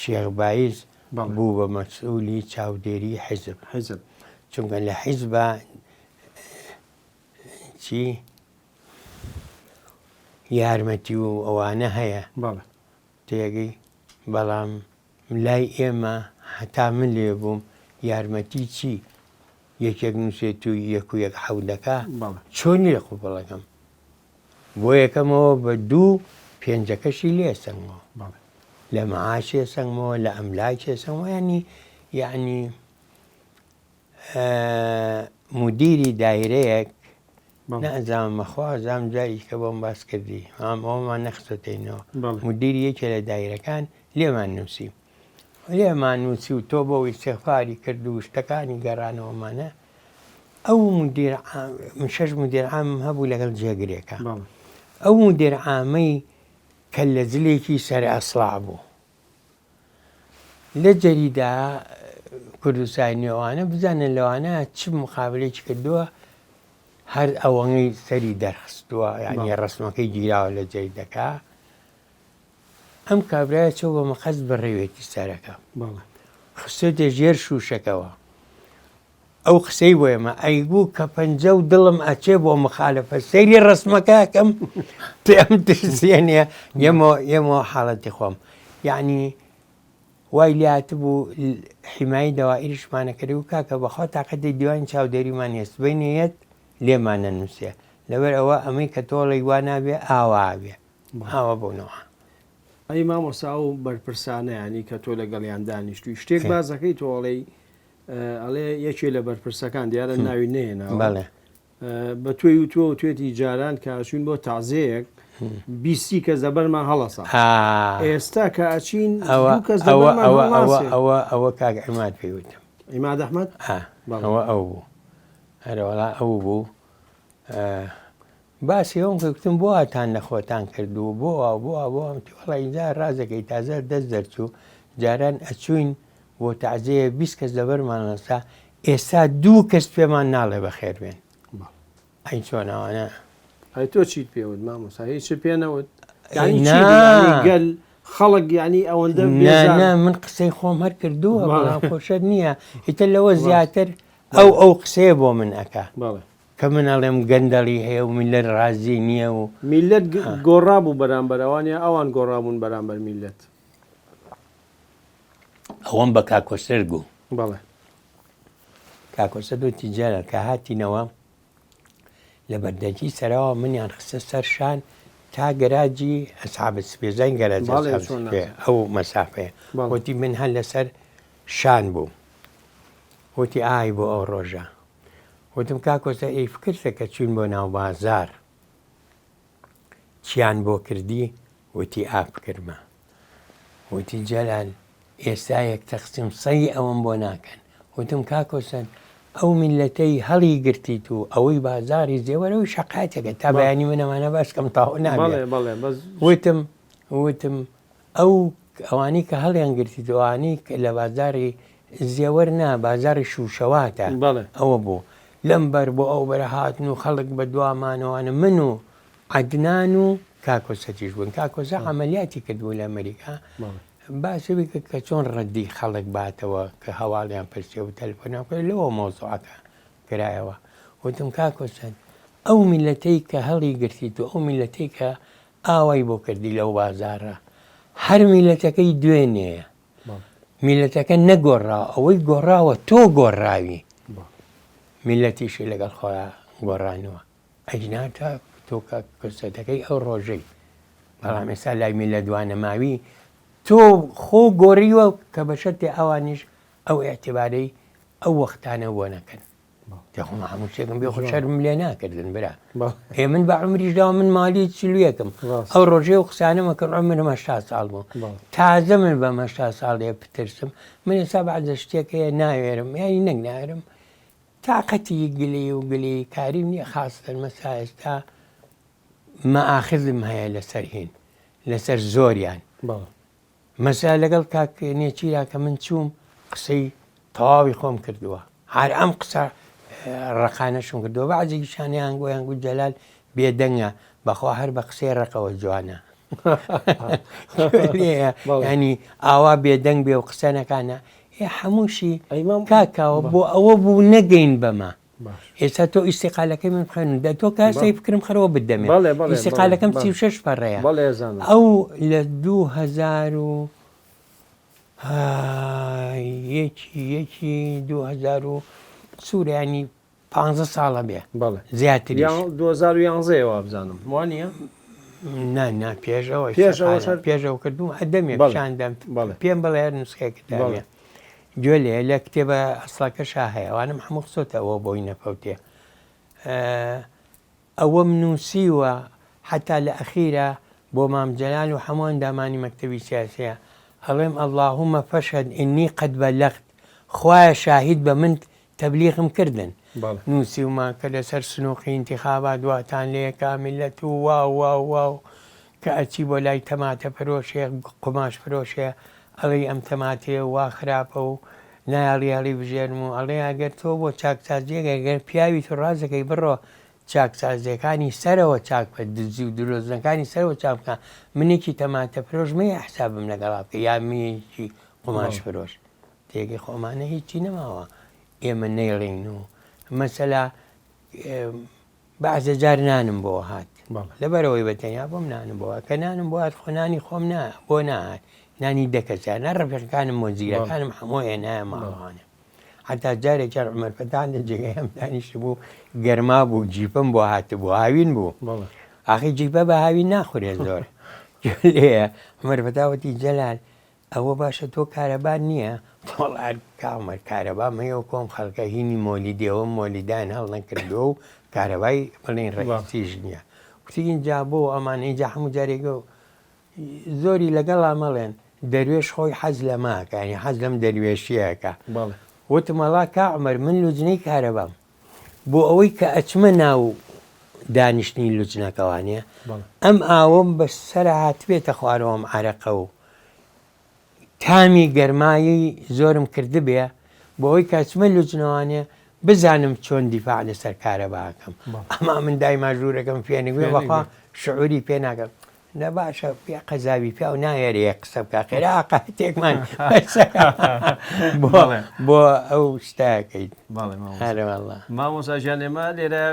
شێخ بایز بوو بە مەسئولی چاودێری حیزب حیزب چونکە لە حیزبە چی یارمەتی و ئەوانە هەیە تێگەی بەڵام لای ئێمە هەتا من لێ بووم یارمەتی چی یەکێک نووسێت و یەک و یەک حەوت دەکا چۆنی لە قوبڵەکەم بۆ یەکەمەوە بە دوو پێنجەکەشی لێ سەنگەوە لە معاشێ سەنگمەوە لە ئەملاکێ سەنگەوە ینی یعنی مدیری دایرەیەک نازانم مەخوا زام جاری کە بۆم باس کردی ئەم ئەومان نەخستەینەوە مدیری یەکێ لە دایرەکان لێمان نووسی لێمان نووسی و تۆ بۆ ئیستیغفاری کرد و شتەکانی گەڕانەوەمانە ئەو مدیر من شەش مدیر عامم هەبوو لەگەڵ جێگرێکە. ئەو مدیر عامەی کە لە جلێکی سەر ئەسڵا بوو لە جەریدە کوردستانی ئەوانە بزانن لەوانە چ مقابلێکی کردووە هەر ئەوەنەی سەری دەرخستووە یعنی ڕسمەکەی گیراوە لە جەریدەکە ئەم کابرایە چۆ بە مقەست بڕیوێتی سەرەکە خستێتە ژێر شوشەکەوە ئەو قسەی بۆ ئێمە ئەیگوو کە پەنجە و دڵم ئەچێ بۆ مخالفە سەیری ڕسمەکە ئەکەم پێم ترسێنێ یەمەوە یەمەوە حاڵەتی خۆم یعنی وای لاتبوو حیمایی دەوائیریشمانە کرد و کاکە بەخوا تاقەتی دیوانی چاودێریمان هەیە سبەینێ یەت لێمان نەنووسێ لەبەر ئەوە ئەمەی کە تۆڵەی وا نابێ ئاوا بێ ئاوا بوونەوە. ئەی مامۆستا ئەو بەرپرسانە ینی کە تۆ لەگەڵیان دانیشتووی شتێک بازەکەی تۆ ئەڵێی ئەڵێ یەکێ لە بەرپرسەکان دیارە ناوی نەهێناوە بەڵێ بە تۆی وتووە و توێتی جاران کە ئەچوین بۆ تازەیەک بیستی کەس لەبەرمان هەڵەسا ئێستا کە ئەچین ئەوە دوو کەس ئەوە لەبەرمان ئەوە ئەوە هەڵناسێ. ئەوە ئەوە کاک عیماد پێی وتم عیماد ئەحمەد ئا بەڵێ. ئەوە ئەو بوو هەرەوەڵا ئەو بوو ئە، باسی ئەوم کرد گوتم بۆ واتان لە خۆتان کرد و بۆ وا و بۆ وا بۆ وا وتی وەڵا ئینجا ڕازەکەی تازە دەست دەرچوو جاران ئەچووین بۆ تەعزیە 20 کەس لەبەرمان ڕەسا ئێستا دوو کەس پێمان ناڵێ بەخێر بێن ئەی چۆن ئەوانە ئەی تۆ چیت پێ وت مامۆستا هیچت پێ نەوت یعنی نا. چی بوو؟ یعنی گەل خەڵک یعنی ئەوەندە نا بێزار نا من قسەی خۆم هەر کردووە بەڵێ. بەڵام خۆشەر نییە ئیتر لەوە زیاتر ئەو ئەو قسەیە بۆ من ئەکا بەڵێ کە من ئەڵێم گەندەڵی هەیە و میللەت ڕازی نییە و. میللەت گۆڕابوو بەرامبەر ئەوان یا ئەوان گۆڕابوون بەرامبەر میللەت؟ ئەوەم بە کاک کۆسرەت گوو. بەڵێ. کاک کۆسرەت وتی جەلال کە هاتینەوە لە بەردەکی سەراوە منیان خستە سەر شان تا گەراجی ئەسحاب سپێ زین گەراجی بەڵێ، ئەسحاب چۆن سپێ نازانم. ئەو مەسافەیە بەڵێ. وتی من هەر لەسەر شان بووم وتی ئای بۆ ئەو ڕۆژە وتم کاک کۆسە ئەی فکرتە کە چوین بۆ ناو بازار چیان بۆ کردی وتی ئا فکرمە وتی جەلال ئێستا یەک تەقسیم سەی ئەوەم بۆ ناکەن وتم کاک کۆسە ئەو میلەتەی هەڵی گرتیت و ئەوەی بازاری زێوەرەوەی شەقاتێکە تا بەیانی من ئەمانە باس کەم تاو نابێ وتم وتم ئەو ئەوانەی کە هەڵیان گرتیت ئەوانەی کە لە بازاڕی زێوەر نا بازاڕی شووشەواتە بەڵێ. ئەوە بوو لەم بەر بۆ ئەو بەر هاتن و خەڵک بە دوامانەوانە من و عەدنان و کاک کۆسەتیش بووین کاک کۆسە عەمەلیاتی کردبوو لە ئەمریکا بەڵێ. باسی بووی کە کە چۆن ڕەدی خەڵک باتەوە کە هەواڵیان پرسیە و تەلەفۆنیان کرد لەوە مەوزوعەکە کرایەوە وتم کاک کۆسەت ئەو میللەتەی کە هەڵی گرتیت و ئەو میللەتەی کە ئاوای بۆ کردی لەو بازاڕە هەر میلەتەکەی دوێنێیە میلەتەکە نەگۆڕاوە ئەوەی گۆڕاوە تۆ گۆڕاوی میلەتیشی لەگەڵ خۆیان گۆڕانەوە ئەجنا تا تۆ کە کورسەتەکەی ئەو ڕۆژەی بەڵام ئێستا لای میلە دوانەماوی تۆ خۆ گۆڕیوە کە بە شەرتێ ئەوانیش ئەو ئیعتیبارەی ئەو وەختانە بۆ نەکەن تخوا هەموو شتێکم بێ خۆ شەرمم لێ ناکردن برا ئێ من بە عمریش داوە من مالی چلویەکم ئەو ڕۆژێ و قسانەمە کرد عمرم 80 ساڵ بوو تازە من بە 80 ساڵێ بترسم من ئێستا بەعزە شتێک هەیە ناوێرم یانی نەک ناوێرم تاقەتی گلی و گلی کاریم نییە خاستن مەسا ئێستا مەئاخزم هەیە لەسەر هین لەسەر زۆریان مەسا لەگەڵ کاک نێچیرا کە من چووم قسەی تەواوی خۆم کردووە هەر ئەم قسە ڕقانەشم کردووە بەعزێکیشانیان گۆیان گوت جەلال بێدەنگە بەخوا هەر بە قسەی ڕقەوە جوانە ینی ئاوا بێدەنگ بێ و قسە نەکانە ئێ هەمووشی کاکاوە بۆ ئەوە بوو نەگەین بەمە ئێستا تۆ ئیستیقالەکەی من بخوێنن دە تۆ کە سەی بکرم خەرەوە بدەمێ ئیستیقالەکەم 36 پەڕەیە ئەو لە 2000 و یەکی یەکی 2000 و سوورانی پ ساڵە بێ زیاتر 2011 وابزانم وانە نا نا پێشەوە پێشەوە پێشەوە کردوم ئەدەمێ پیشاندەم پێم بڵێ هەر نسخێک دامێ گوێ لێ لە کتێبە ئەسڵەکەشا هەیە ئەوانم هەموو خستۆتە ئەوە بۆی نەفەوتێ ئەوەم نووسیوە حتا لە ئەخیرا بۆ مام جەلال و هەموو ئەندامانی مەکتەبی سیاسیە ئەڵێم اللهم فاشهد انی قد بلغت خوایە شاهید بە من تەبلیغم کردن. نووسیومە کە لەسەر سنووقی ئینتیخابات واتان لێکا میللەت و واو واو واو کە ئەچی بۆ لای تەماتە فرۆشێ قوماش فرۆشێ ئەڵێی ئەم تەماتەیە وا خراپە و نایەڵی هەڵیبژێرم و ئەڵێ ئەگەر تۆ بۆ چاکسازیەک ئەگەر پیاویت و ڕاست دەکەی بڕۆ چاکسازیەکانی سەرەوە چاک بکە دزی و درۆزنەکانی سەرەوە چاک بکە منێکی تەماتە فرۆش مەیە حسابم لەگەڵا بکە یا منێکی قوماش فرۆش تێگەی خۆ ئەمانە هیچی نەماوە ئێمە نەیڵێین و مەسەلا بەعزە جار نانم بۆ هات لەبەرەوەی بە تەنیا بۆم نانم بۆ کە نانم بۆ هات خۆ نانی خۆم نا بۆ ناهات نانی دەکەسیان نە ڕەفیقەکانم مۆزیرەکانم هەموو هێنایە ماڵوانە حتا جارێکیان عمر فەتان لە جێگەی ئەم دانیشتبوو گەرما بوو جیپم بۆ هاتبوو هاوین بوو ئاخی جیپە بە هاوین ناخورێ زۆر لێیە عمر فەتاوەتی جەلال ئەوە باشە تۆ کارەبات نییە؟ وەڵا کاک عومەر کارەبام هەیە و کۆم خەڵکە هینی مۆلیدێوە مۆلیدایان هەڵنەکردووە و کارەبای بڵێن ڕئیسیش نییە. کوتی ئینجا بۆ ئەمان ئینجا هەموو جارێک زۆری لەگەڵا مەڵێن دەروێش خۆی حەز لەمە ئەکا یانی حەز لەم دەروێشیە ئەکا. وتم وەڵا کاک عومەر من لوجنەی کارەبام بۆ ئەوەی کە ئەچمە ناو دانیشتنی لوجنەکەوانە ئەم ئاوەم بە سەرا هاتبێتە خوارەوە ئەم عەرەقە و تامی گەرمایی زۆرم کردبێ بۆ ئەوەی کە ئەچمە لوجنەوانێ بزانم چۆن دیفاع لەسەر کارەبا ئەکەم ئەما من دایما ژوورەکەم فێنک بێ بەخوا شعوری پێ ناکەم نە باشە پێ قەزاوی پیاو نایەرێ قسە بکە خێرا قاتێکمان بۆ ئەو شتاکەیت مامۆسا گیان ئێمە لێرە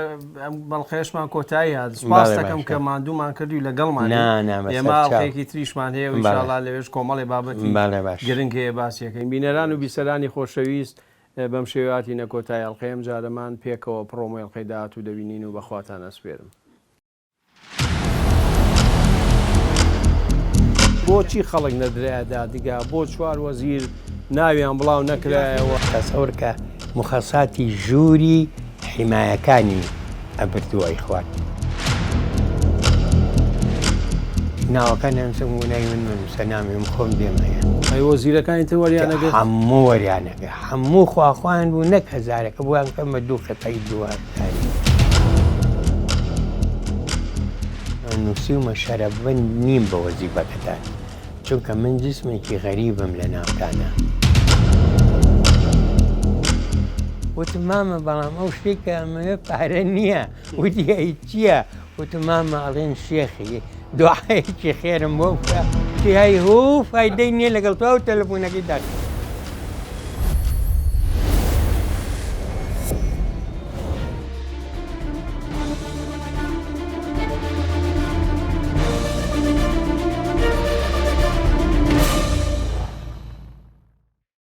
ئەم بەڵقەیەشمان کۆتایی هات سپاس دەکەم کە ماندوومان کردووی لەگەڵمان ئێمە ئەڵقەیەکی تریشمان هەیە و ئینشاڵڵا لەوێش کۆمەڵێ بابەتی گرنگ هەیە باسیەکەین بینەران و بیسەرانی خۆشەویست بەم شێوەیە هاتینە کۆتایی ئەڵقەی ئەمجارەمان پێکەوە پڕۆمۆی ئەڵقەی داهاتوو دەبینین و بەخواتان ئەسپێرم. بۆچی خەڵک نەدرایە دادگا؟ بۆ چوار وەزیر ناویان بڵاو نەکرایەوە؟ تەسەور کە موخەساتی ژووری حیمایەکانی ئەبرد و ئەیخوارد. ناوەکە نەنووسم گونای من مەنووسە نامەوێم خۆم دێم هەیە. ئەی وەزیرەکانی تر وەریان ئەگرت؟ هەموو وەریان ئەگرت هەموو خواخوایان بوو نەک هەزارەکە بۆیان کەم بە دوو قیتعەی دوو هەزاری. نووسیومە شەرەفمەند نیم بە وەزیفەکەتان چونکە من جسمێکی غەریبم لە ناوتانا. وتم مامە بەڵام ئەو شتەی کە ئەمەوێ پارە نییە. وتی ئەی چییە؟ وتم مامە ئەڵێن شێخی دوعایەکی خێرم بۆ بکە. وتی هەی هو فایدەی نییە لەگەڵ تۆ ئەو تەلەفۆنەکەی داخست.